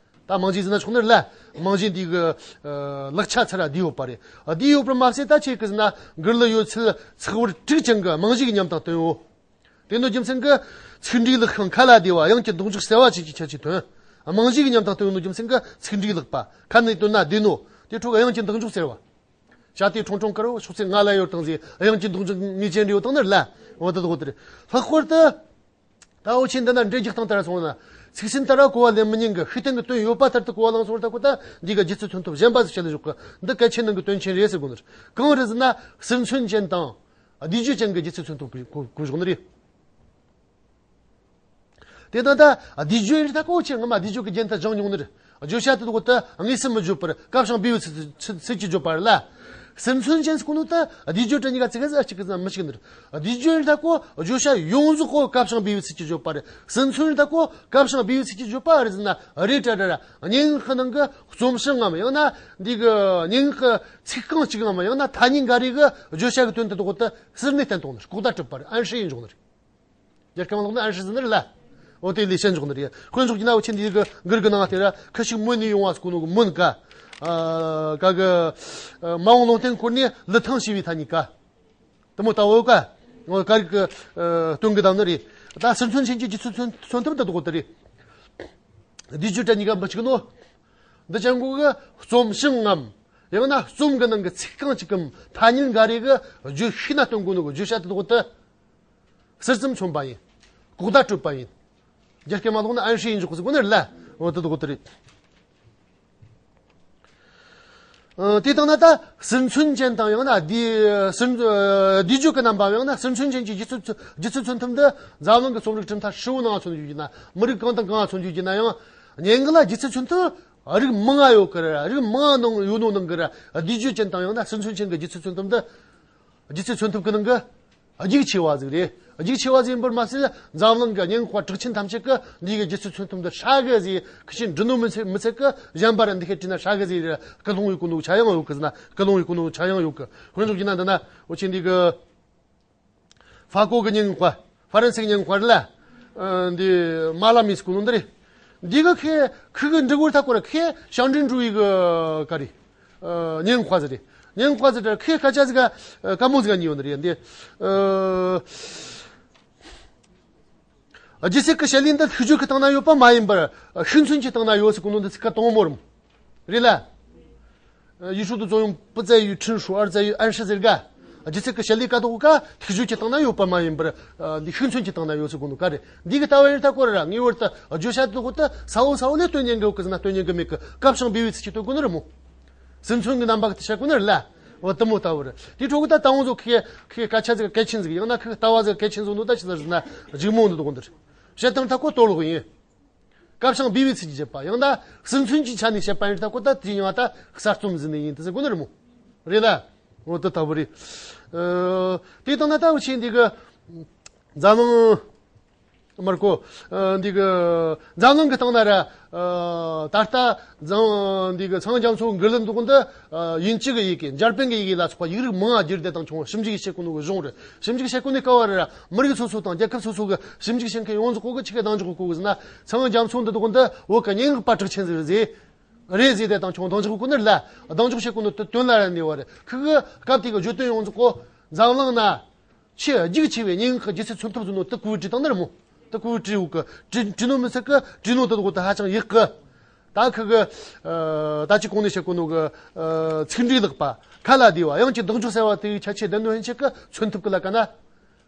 ད་རྨང་གཞི་ཟེར་ན་ཆོག་ནི་རེད་ལ། རྨང་གཞི་འདི་གི། ཨ། ལག་ཆ་ཚུ་ར་འདི་ཡོད་པ་རེད། ཨ། འདི་ཡོད་པར་མ་ཟད་ད་ཆེ་གི་ཟེར་ན་མགུར་གླུ་ཡོད་ཚད་ཚེག་བར་དྲུག་ཅན་གི་རྨང་གཞི་གི་ཉམས་དང་བསྟུན་ཡོད། དེ་ནོ་རྒྱུ་མཚན་གི་ཚིག་འགྲེལ་ལེགས་ཤིང་ཁ་ལ་བདེ་བ། དབྱངས་ཀྱི་འདེགས་འཇོག་གསལ་བ་བཅས་ཀྱི་ཁྱད་ཆོས་ཐོན། རྨང་གཞི་གི་ཉམས་དང་བསྟུན་ཡོད་ནོ་རྒྱུ་མཚན་གི་ཚིག་འགྲེལ་ལེགས་པ། ཁ་ནས་བཏོན་ན་བདེ་ནོ། དེ་འཕྲོ་གི་དབྱངས་ཀྱི་འདེགས་འཇོག་གསལ་བ། བྱ་དེ་ཁྲོང་ཁྲོང་དཀར་བོ་ཕྱོགས་ཚེ་ང་ལ་ཡོད་དང་ཟེར། དབྱངས་ཀྱི་འདེགས་འཇོག་ངེས་ཅན་རེ་ཡོད་དང་ནི་རེད་ལ། འོ་ད་དོ་དེ་རེད། ལྷག་པར་དུ། ད་འོ་ཆེ་འདི་ན་འགྲེལ་རྒྱག་སྟངས་ལྟར་སོང་ན། ཚིག་ཟིན་ལྟར་གོ་བ་ལེན་མི་ཉན་གི། ཤུགས་བསྟན་གི་དོན་ཡོད་པ་ལྟར་དུ་གོ་བ་བླངས་སོང་ད་གོ་ད་འདི་གི་སྒྱུ་རྩལ་མཚོན་ཐབས་གཞན་པ་ཟིག་བྱེད་ལ་ཞོག་གི། འདི་གལ་ཆེ་ནང་གི་དོན་ཆེན་རེད་ཟེར་དགོས་ནི་རེད། གང་རེད་ཟེར་ན་ཟུར་མཚོན་ཅན་དང་། བསྡུས་བརྗོད་ཅན་གི་སྒྱུ་རྩལ་མཚོན་ཐབས་གོ་གོ་གོ་ཞོག་ནི་རེད། དེ་དང་ད་བསྡུས་བརྗོད་ཡིན་ད་གོ་ཆེ་ངོ་མ་བསྡུས་བརྗོད་ཀྱི་རྒྱན་དུ་སྦྱངས་མྱོང་ནི་རེད། བརྗོད་བྱ་དེ་དག་ཏུ་དངོས་སུ་མི་བརྗོད་པར་སྐབས་སྦས་པའི་ཚིག་ཚིག་ཚིག་གིས་བརྗོད་པ་རེད་ལ། ཟུར་མཚོན་ཅན་ཟེར་གོ་ནོ་ད་བསྡུས་བརྗོད་དྲ་གཉིས་ཀ་ཙི་གེ་ཟིག་གཅིག་གི་ཙམ་མི་གཅིག་ནི་རེད། བསྡུས་བརྗོད་ཡིན་ད་གོ་བརྗོད་བྱ་ཡོངས་རྫོགས་གོ་སྐབས་སྦས་པའི་ཚིག་གིས་བརྗོད་པ་རེད། ཟུར་མཚོན་ཡིན་ད་གོ་སྐབས་སྦས་པའི་ཚིག་གིས་བརྗོད་པ་རེད་ཟེར་ན་རེད་དྲ་དྲ་ར། སྙན་ངག་གི་ནང་གི་རྩོམ་སྲིད་ངམ། ཡང་ན་འདི་གི་སྙན་ངག་གི་ཚིག་རྐང་གཅིག་ངམ། ཡང་ན་ཐ་སྙད་འགའ་རེ་གི་བརྗོད་བྱ་གི་དོན་དེ་དག་ཏུ་ཟུར་ནས་བསྟན་གཏོང་ནི་རེད། ལྐོག་བརྡ་གྲུབ་པ་རེད། ཨན་ཧྲི་ཡིན་འཇོག་ནི་རེད། རྒྱལ་ཁམས་ལོག་ན་ཨན་ཧྲི་ཟེར་ནི་རེད་ལ། འོ་དེ་ལས་བཤད་འཇོག་ནི་རེད། དཔེ་འཇོག་གི་ན་འོ་ཆེ་འདི་གི་མགུར་གི་ནང་དེ་ར་ཁ་ཤིག་མོན་ནས་ཡོང་བ་ཟེར་གོ་ནོ་གི་མོན་ཀ། ཨ། ཀ་གི། ཨ། མ་འོངས་ལུང་བསྟན་སྐོར་ནས་ལི་ཐང་ཞེས་པའི་ཐ་སྙད་ཀ། དེ་མོ་ལྟ་བུ་ཀ། འོ་ཀ་རིག་གི། ཨ། སྟོན་གི་དང་ནི་རེད། ད་ཟུར་མཚོན་ཅན་གྱི་སྒྱུ་རྩལ་མཚོན་མཚོན་ཐབས་འདི་དག་དེ་རེད། བསྡུས་བརྗོད་དྲ་གཉིས་ཀ་མི་གཅིག་ནོ། འདི་ཅན་གོ་གི་རྩོམ་སྲིད་ངམ། ཡང་ན་རྩོམ་གི་ནང་གི་ཚིག་རྐང་གཅིག་གམ་ཐ་སྙད་འགའ་རེ་གི་བརྗོད་ཤུགས་ན་སྟོན་གོ་ནོ་གི་བརྗོད་བྱ་དེ་དག་ཏུ། ཟུར་ཙམ་མཚོན་པ་ཡིན། ལྐོག་བརྡ་སྤྲོད་པ་ཡིན། རྒྱ་སྐད་མ་ལོག་ན་ཨན་ཧྲི་ཡིན་འཇོག་ཟེར་གོ་ནི་རེད་ལ། འོ་དེ་དག་དེ་རེད། ཨ། དེ་དང་ན་ད་ཟུར་མཚོན་ཅན་དང་ཡང་ན་བསྡུས་ཟུར། ཨ། བསྡུས་བརྗོད་ཀྱི་རྣམ་པ་ཡང་ན་ཟུར་མཚོན་ཅན་གྱི་སྒྱུ་རྩལ་སྒྱུ་རྩལ་མཚོན་ཐབས་འདི་འཛམ་གླིང་གི་རྩོམ་རིག་གྲུབ་མཐའ་ཧྲིལ་བོའི་ནང་མཚོན་རྒྱུ་ཡིན་ན། མི་རིགས་གང་དང་གང་མཚོན་རྒྱུ་ཡིན་ན་ཡང་། སྙན་ངག་ལ་སྒྱུ་རྩལ་མཚོན་ཐབས་རིགས་མང་ང་ཡོད་ཀི་ར། རིགས་མང་ང་ནང་ཡོད་ནོ་ནང་གི་ར་བསྡུས་བརྗོད་ཅན་དང་ཡང་ན་ཟུར་མཚོན་ཅན་གྱི་སྒྱུ་རྩལ་མཚོན་ཐབས་འདི། སྒྱུ་རྩལ་མཚོན་ཐབས་ཀྱི་ནང་གི་རྒྱུགས་ཆེ་བ་ཟིག་རེད། རྒྱུགས་ཆེ་བ་ཟིག་ཡིན་པར་མ་ཟད། འཛམ་གླིང་གི་སྙན་ངག་པ་གྲགས་ཆེན་ཐམས་ཅད་ཀྱིས་འདི་གི་རྗེ་བཙུན་མཚོན་ཐུབ་འདི་ཧྲ་གི་ཟིག་ཁི་ཆོས་འབྲི་ནོ་མི་ཚད་མི་ཚད་ཀྱི་གཞན་པ་ར་འདི་ཁའི་བྲིས་ན་ཧྲ་གི་ཟིག་ར་སྐུལ་སློང་ཡོད་གོ་ནོ་ཆ་ཡང་ཡོད་གི་ཟེར་ན། སྐུལ་སློང་ཡོད་གོ་ནོ་ཆ་ཡང་ཡོད་གི། དཔེ་འཇོག་རྒྱུ་ན་འདི་ན་འུ་ཆེ་འདི་གི་ཧྥ་གོ་གི་སྙན་ངག་པ། ཧྥ་རན་སི་གི་སྙན་ངག་པ་རེད་ལ། ཨ། འདི་མ་ལ་མི་སྐུ་ནོ་འདི་རེད། འདི་གི་ཁེ་ཁི་གི་འབྲི་གོ་ར་ཐ་གོ་ར་ཁེ་ཞང་ཀྲིན་ཀྲུའུ་ཡི་གི་ག་རེད། ཨ། སྙན་ངག་པ་ཟིག་རེད། སྙན་ངག་པ་ཟིག་རེད། ཁེ་སྐད་ཆ་ཟིག་ག་ཨ། དཀའ་མོ་ཟིག་ག་ཉེ་ཡོད་ནི་རེད། འདི། ཨ། རྒྱལ་སྲས་ཀྱི་བཤད་ལུགས་འདི་ཐིག་བརྗོད་ཀྱི་སྟེང་ན་ཡོད་པ་མ་ཡིན་པར་ཤུགས་མཚོན་གྱི་སྟེང་ན་ཡོད་ཟེར་གོ་ནོ་འདི་ཚིག་ཁ་དང་པོ་རེད་མོ། རེད་ལ། ཡུལ་ཤུལ་དུ་བཙོན་ཡོད་པུ་ཙའི་ཡུལ་ཁྲིན་ཧྲུའུ་ཨར་ཙའི་ཡུལ་ཨན་ཧྲི་ཟེར་ག་རྒྱལ་སྲས་ཀྱི་བཤད་ལུགས་ཀ་དོག་ག་ཐིག་བརྗོད་ཀྱི་སྟེང་ན་ཡོད་པ་མ་ཡིན་པར་འདི་ཤུགས་མཚོན་གྱི་སྟེང་ན་ཡོད་ཟེར་གོ་ནོ་ག་རེད། འདི་གི་ལྟ་བ་ཡིན་ཐ་གོ་ར་ངེས་པར་དུ་བརྗོད་བྱ་དོག་དུ་ས་བོ་ས་བོ་ལས་སྟོན་ཉན་གི་ཡོད་གི་ཟེར་ན་སྟོན་ཉན་གི་མེད་གི། སྐབས་ཤིང་བི་བའི་ཚིག་གིས་སྟོན་གོ་ནི་རེད་མོ། སྲིད་མཚོན་གྱི་རྣམ་པ་གི་དེ་བཤད་གོ་ནི་རེད་ལ། འོ་དེ་མོ་ལྟ་བུ་རེད། དེ་འཕྲོ་གི་ད་དང་པོ་ཚོ་ཁི་ཁི་སྐད་ཆ་ཟིག་གལ་ཆེན་ཟིག་ཡང་ན་ཁི་ལྟ་བ་ཟིག་གལ་ཆེན་ཟིག་འདུག་ད་ཆི་ཟེར་ཟེར་ན་འཇིགས་མོ་འདི་དོག་འདིར་བཤད་སྟངས་ཐ་གོ་གཏོར་བརླག་ཡིན། སྐབས་ཤིང་བི་བའི་ཚིག་གིས་བཤད་པ་ཡང་ན་སྲིད་མཚོན་གྱི་ཆ་ནས་བཤད་པ་ཡིན་ཐ་གོ་ད་དེ་ཡང་ད་གསར་རྩོམ་ཟིག་ནས་ཡིན་དེ་ཟེར་གོ་ནི་རེད་མོ། རེད་ལ། འོ་དེ་ལྟ་བུ་རེད། ཨ། དེ་དང་ན་ད་འུ་ཆེ་འདི་གི་འཛམ་གླིང་མར་གོ། ཨ། འདི་གི་འཛམ་གླིང་གི་སྟེང་ན་ར། ཨ། ད་ལྟ་འཛམ་འདི་གི་ཚངས་རྒྱ་མཚོ་མགུར་གླུ་འདུག་འདི། ཨ། དབྱིན་ཇི་གི་ཡི་གེ་འཇར་པན་གི་ཡི་གེ་ལ་སོགས་པ་ཡིག་རིགས་མང་ང་བསྒྱུར་ཏེ་དང་ཆུང་ཞིབ་འཇུག་བྱེད་གོ་ནོ་གི་གཞུང་རེད། ཞིབ་འཇུག་བྱེད་གོ་ནི་སྐབས་བར་ར་མི་རིགས་སོ་སོ་དང་རྒྱལ་ཁབ་སོ་སོ་གི་ཞིབ་འཇུག་བྱེད་མཁན་ཡོངས་རྫོགས་གི་ཆི་གི་གདེང་འཇོག་གོ་གི་ཟེར་ན། ཚངས་རྒྱ་མཚོ་འདི་འདུག་འདི་བོད་གི་སྙན་ངག་པ་གྲགས་ཆེན་ཟིག་རེད་ཟེར། རེད་ཟེར་ཏེ་དང་ཆུང་གདེང་འཇོག་གོ་ནི་རེད་ལ། གདེང་འཇོག་བྱེད་གོ་ནོ་དེ་དོན་ལ་ར་ནི་བ་རེད། ཁི་གི་སྐབས་དེ་གི་བརྗོད་དོན་ཡོངས་རྫོགས་གོ་འཛམ་གླིང་ན་ཆེས་རྒྱུགས་ཆེ་བའི་སྙན་ངག་གི་རྒྱལ་སྲས་མཚོན་ཐབས་བཟོ་ནོ་དེ་གོ་བྲིས་བཏང་ནི་རེད་མོ། དེ་གོ་བྲིས་ཡོད་གི། བྲིས་བྲིས་ནོ་མི་ཚད་གི་བྲིས་ནོ་དེ་དག་དེ་ཧ་ཅང་ཡག་གི། ད་ཁི་གི། ཨ། ད་ཅི་གོང་ནས་བཤད་གོ་ནོ་གི། ཨ། ཚིག་འགྲེལ་ལེགས་པ། ཁ་ལ་བདེ་བ། དབྱངས་ཀྱི་གདེང་འཇོག་གསལ་བ་དེ་ཡི་ཁྱད་ཆོས་ལྡན་ནོ་ཡིན་ཆེད་གི་མཚོན་ཐབས་གི་ལ་ཀ་ན།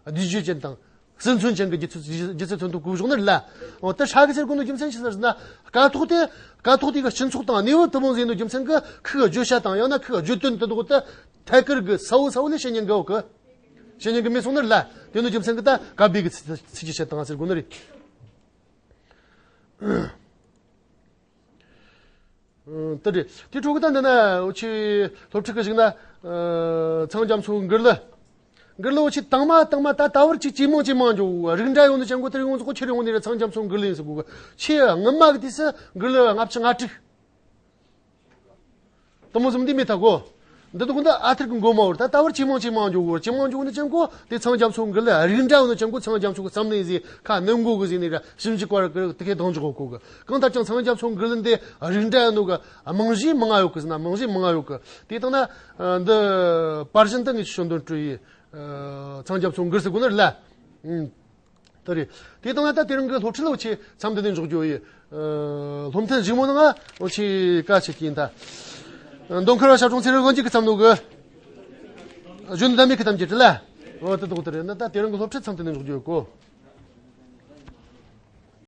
བསྡུས་བརྗོད་ཅན་དང་། སྲིད་མཚོན་ཅན་གྱི་རྒྱུ་མཚན་རྒྱུ་མཚན་མཚོན་ཐུབ་དགོས་བཞག་ནི་རེད་ལ། འོ་དེ་ཧྲ་གི་ཟེར་གོ་ནོ་རྒྱུ་མཚན་ཅི་ཟེར་ན། ཀ་ཐོག་དེ་ཀ་ཐོག་དེ་གི་སྤྱི་ཚོགས་དང་གནས་བབ་དེ་མོ་ཟེར་ནོ་རྒྱུ་མཚན་གི་ཁོའི་བརྗོད་བྱ་དང་ཡང་ན་ཁོའི་བརྗོད་དོན་དེ་དག་དེ་ཐད་ཀར་གི་གསལ་བོ་གསལ་བོ་ལས་བཤད་ཉན་གི་འོ་གི། བཤད་ཉན་གི་མེད་སོང་ནི་རེད་ལ། དེ་ནོ་རྒྱུ་མཚན་གི་ད་ཀ་བི་གི་ཚིག་ཚིག་གི་བཤད་སྟངས་ཟེར་གོ་ནི་རེད། ཨ། དེ་རེད། དེ་འཕྲོ་གི་ད་འདི་ན་འུ་ཆེ་སློབ་ཁྲིད་གི་ཞིག་ན། ཨ། ཚངས་རྒྱ་མཚོའི་མགུར་གླུ། མགུར་གླུ་འུ་ཆེ་དང་མ་དང་མ་ད་ད་བར་ཅིག་ཇེ་མང་ཇེ་མང་འགྱོ། རིགས་འདྲ་ཡོད་ནི་ཅན་གོ་དེར་ཡོངས་རྫོགས་ཁྱེར་ཡོང་ནི་རེད། ཚངས་རྒྱ་མཚོའི་མགུར་གླུ་ཡིན་ཟེར་གོ་གི། ཆེས་སྔ་མ་གི་དུས་སུ་མགུར་གླུ་ལྔ་བཅུ་ང་དྲུག་དེ་མོ་ཟིག་འདི་མེད་ཐ་གོ། འདི་དག་འདི་ཨ་ཐུར་གི་མགོ་མ་བར་ད་ད་བར་ཇེ་མང་ཇེ་མང་འགྱོ་གོ། ཇེ་མང་འགྱོ་ནི་ཅན་གོ་དེ་ཚངས་རྒྱ་མཚོའི་མགུར་གླུ་རིགས་འདྲ་ཡོད་ནི་ཅན་གོ་ཚངས་རྒྱ་མཚོ་གི་བརྩམས་ལེན་ཟིག་ཁ་ནེམ་གོ་གི་ཟིག་ནི་ར་ཞིབ་འཇུག་པར་གི་དེ་གའི་གདེང་འཇོག་གོ་གི། གང་ལྟར་ཀྱང་ཚངས་རྒྱ་མཚོའི་མགུར་གླུ་འདི་རིགས་འདྲ་ཡོད་ནོ་གི་རྨང་གཞི་མང་ང་ཡོད་གི་ཟེར་ན་རྨང་གཞི་མང་ང་ཡོད་གི། དེ་དང་ན་འདི་པར་ཞིན་ད་ངས་ཆུ་ཤོད་འདོན་སྤྲོད་ཡི། ཨ། ཚངས་རྒྱ་མཚོའི་མགུར་ཟེར་གོ་ནི་རེད་ལ། ཨུམ། དེ་རེད། དེ་དང་ན་ད་དེ་རིང་གི་སློབ་ཁྲིད་ལ་འུ་ཆེ་མཚམས་འདི་ནས་འཇོག་རྒྱུ་ཡིན། ཨ། སློབ་ཐུན་གཞུག་མ་ནང་ང་འུ་ཆེ་བཀའ་ཆེ་གི་ཡིན་ད། མདོ་མཁར་བ་ཞབས་དྲུང་ཚེ་རིང་དབང་རྒྱལ་གི་བརྩམས་ནོ་གི། གཞོན་ནུ་ཟླ་མེད་ཀྱི་གཏམ་རྒྱུད་རེད་ལ། འོ་དེ་དག་དེ་རེད་ན་ད་དེ་རིང་གི་སློབ་ཁྲིད་མཚམས་འདི་ནས་འཇོག་རྒྱུ་ཡོད་གོ།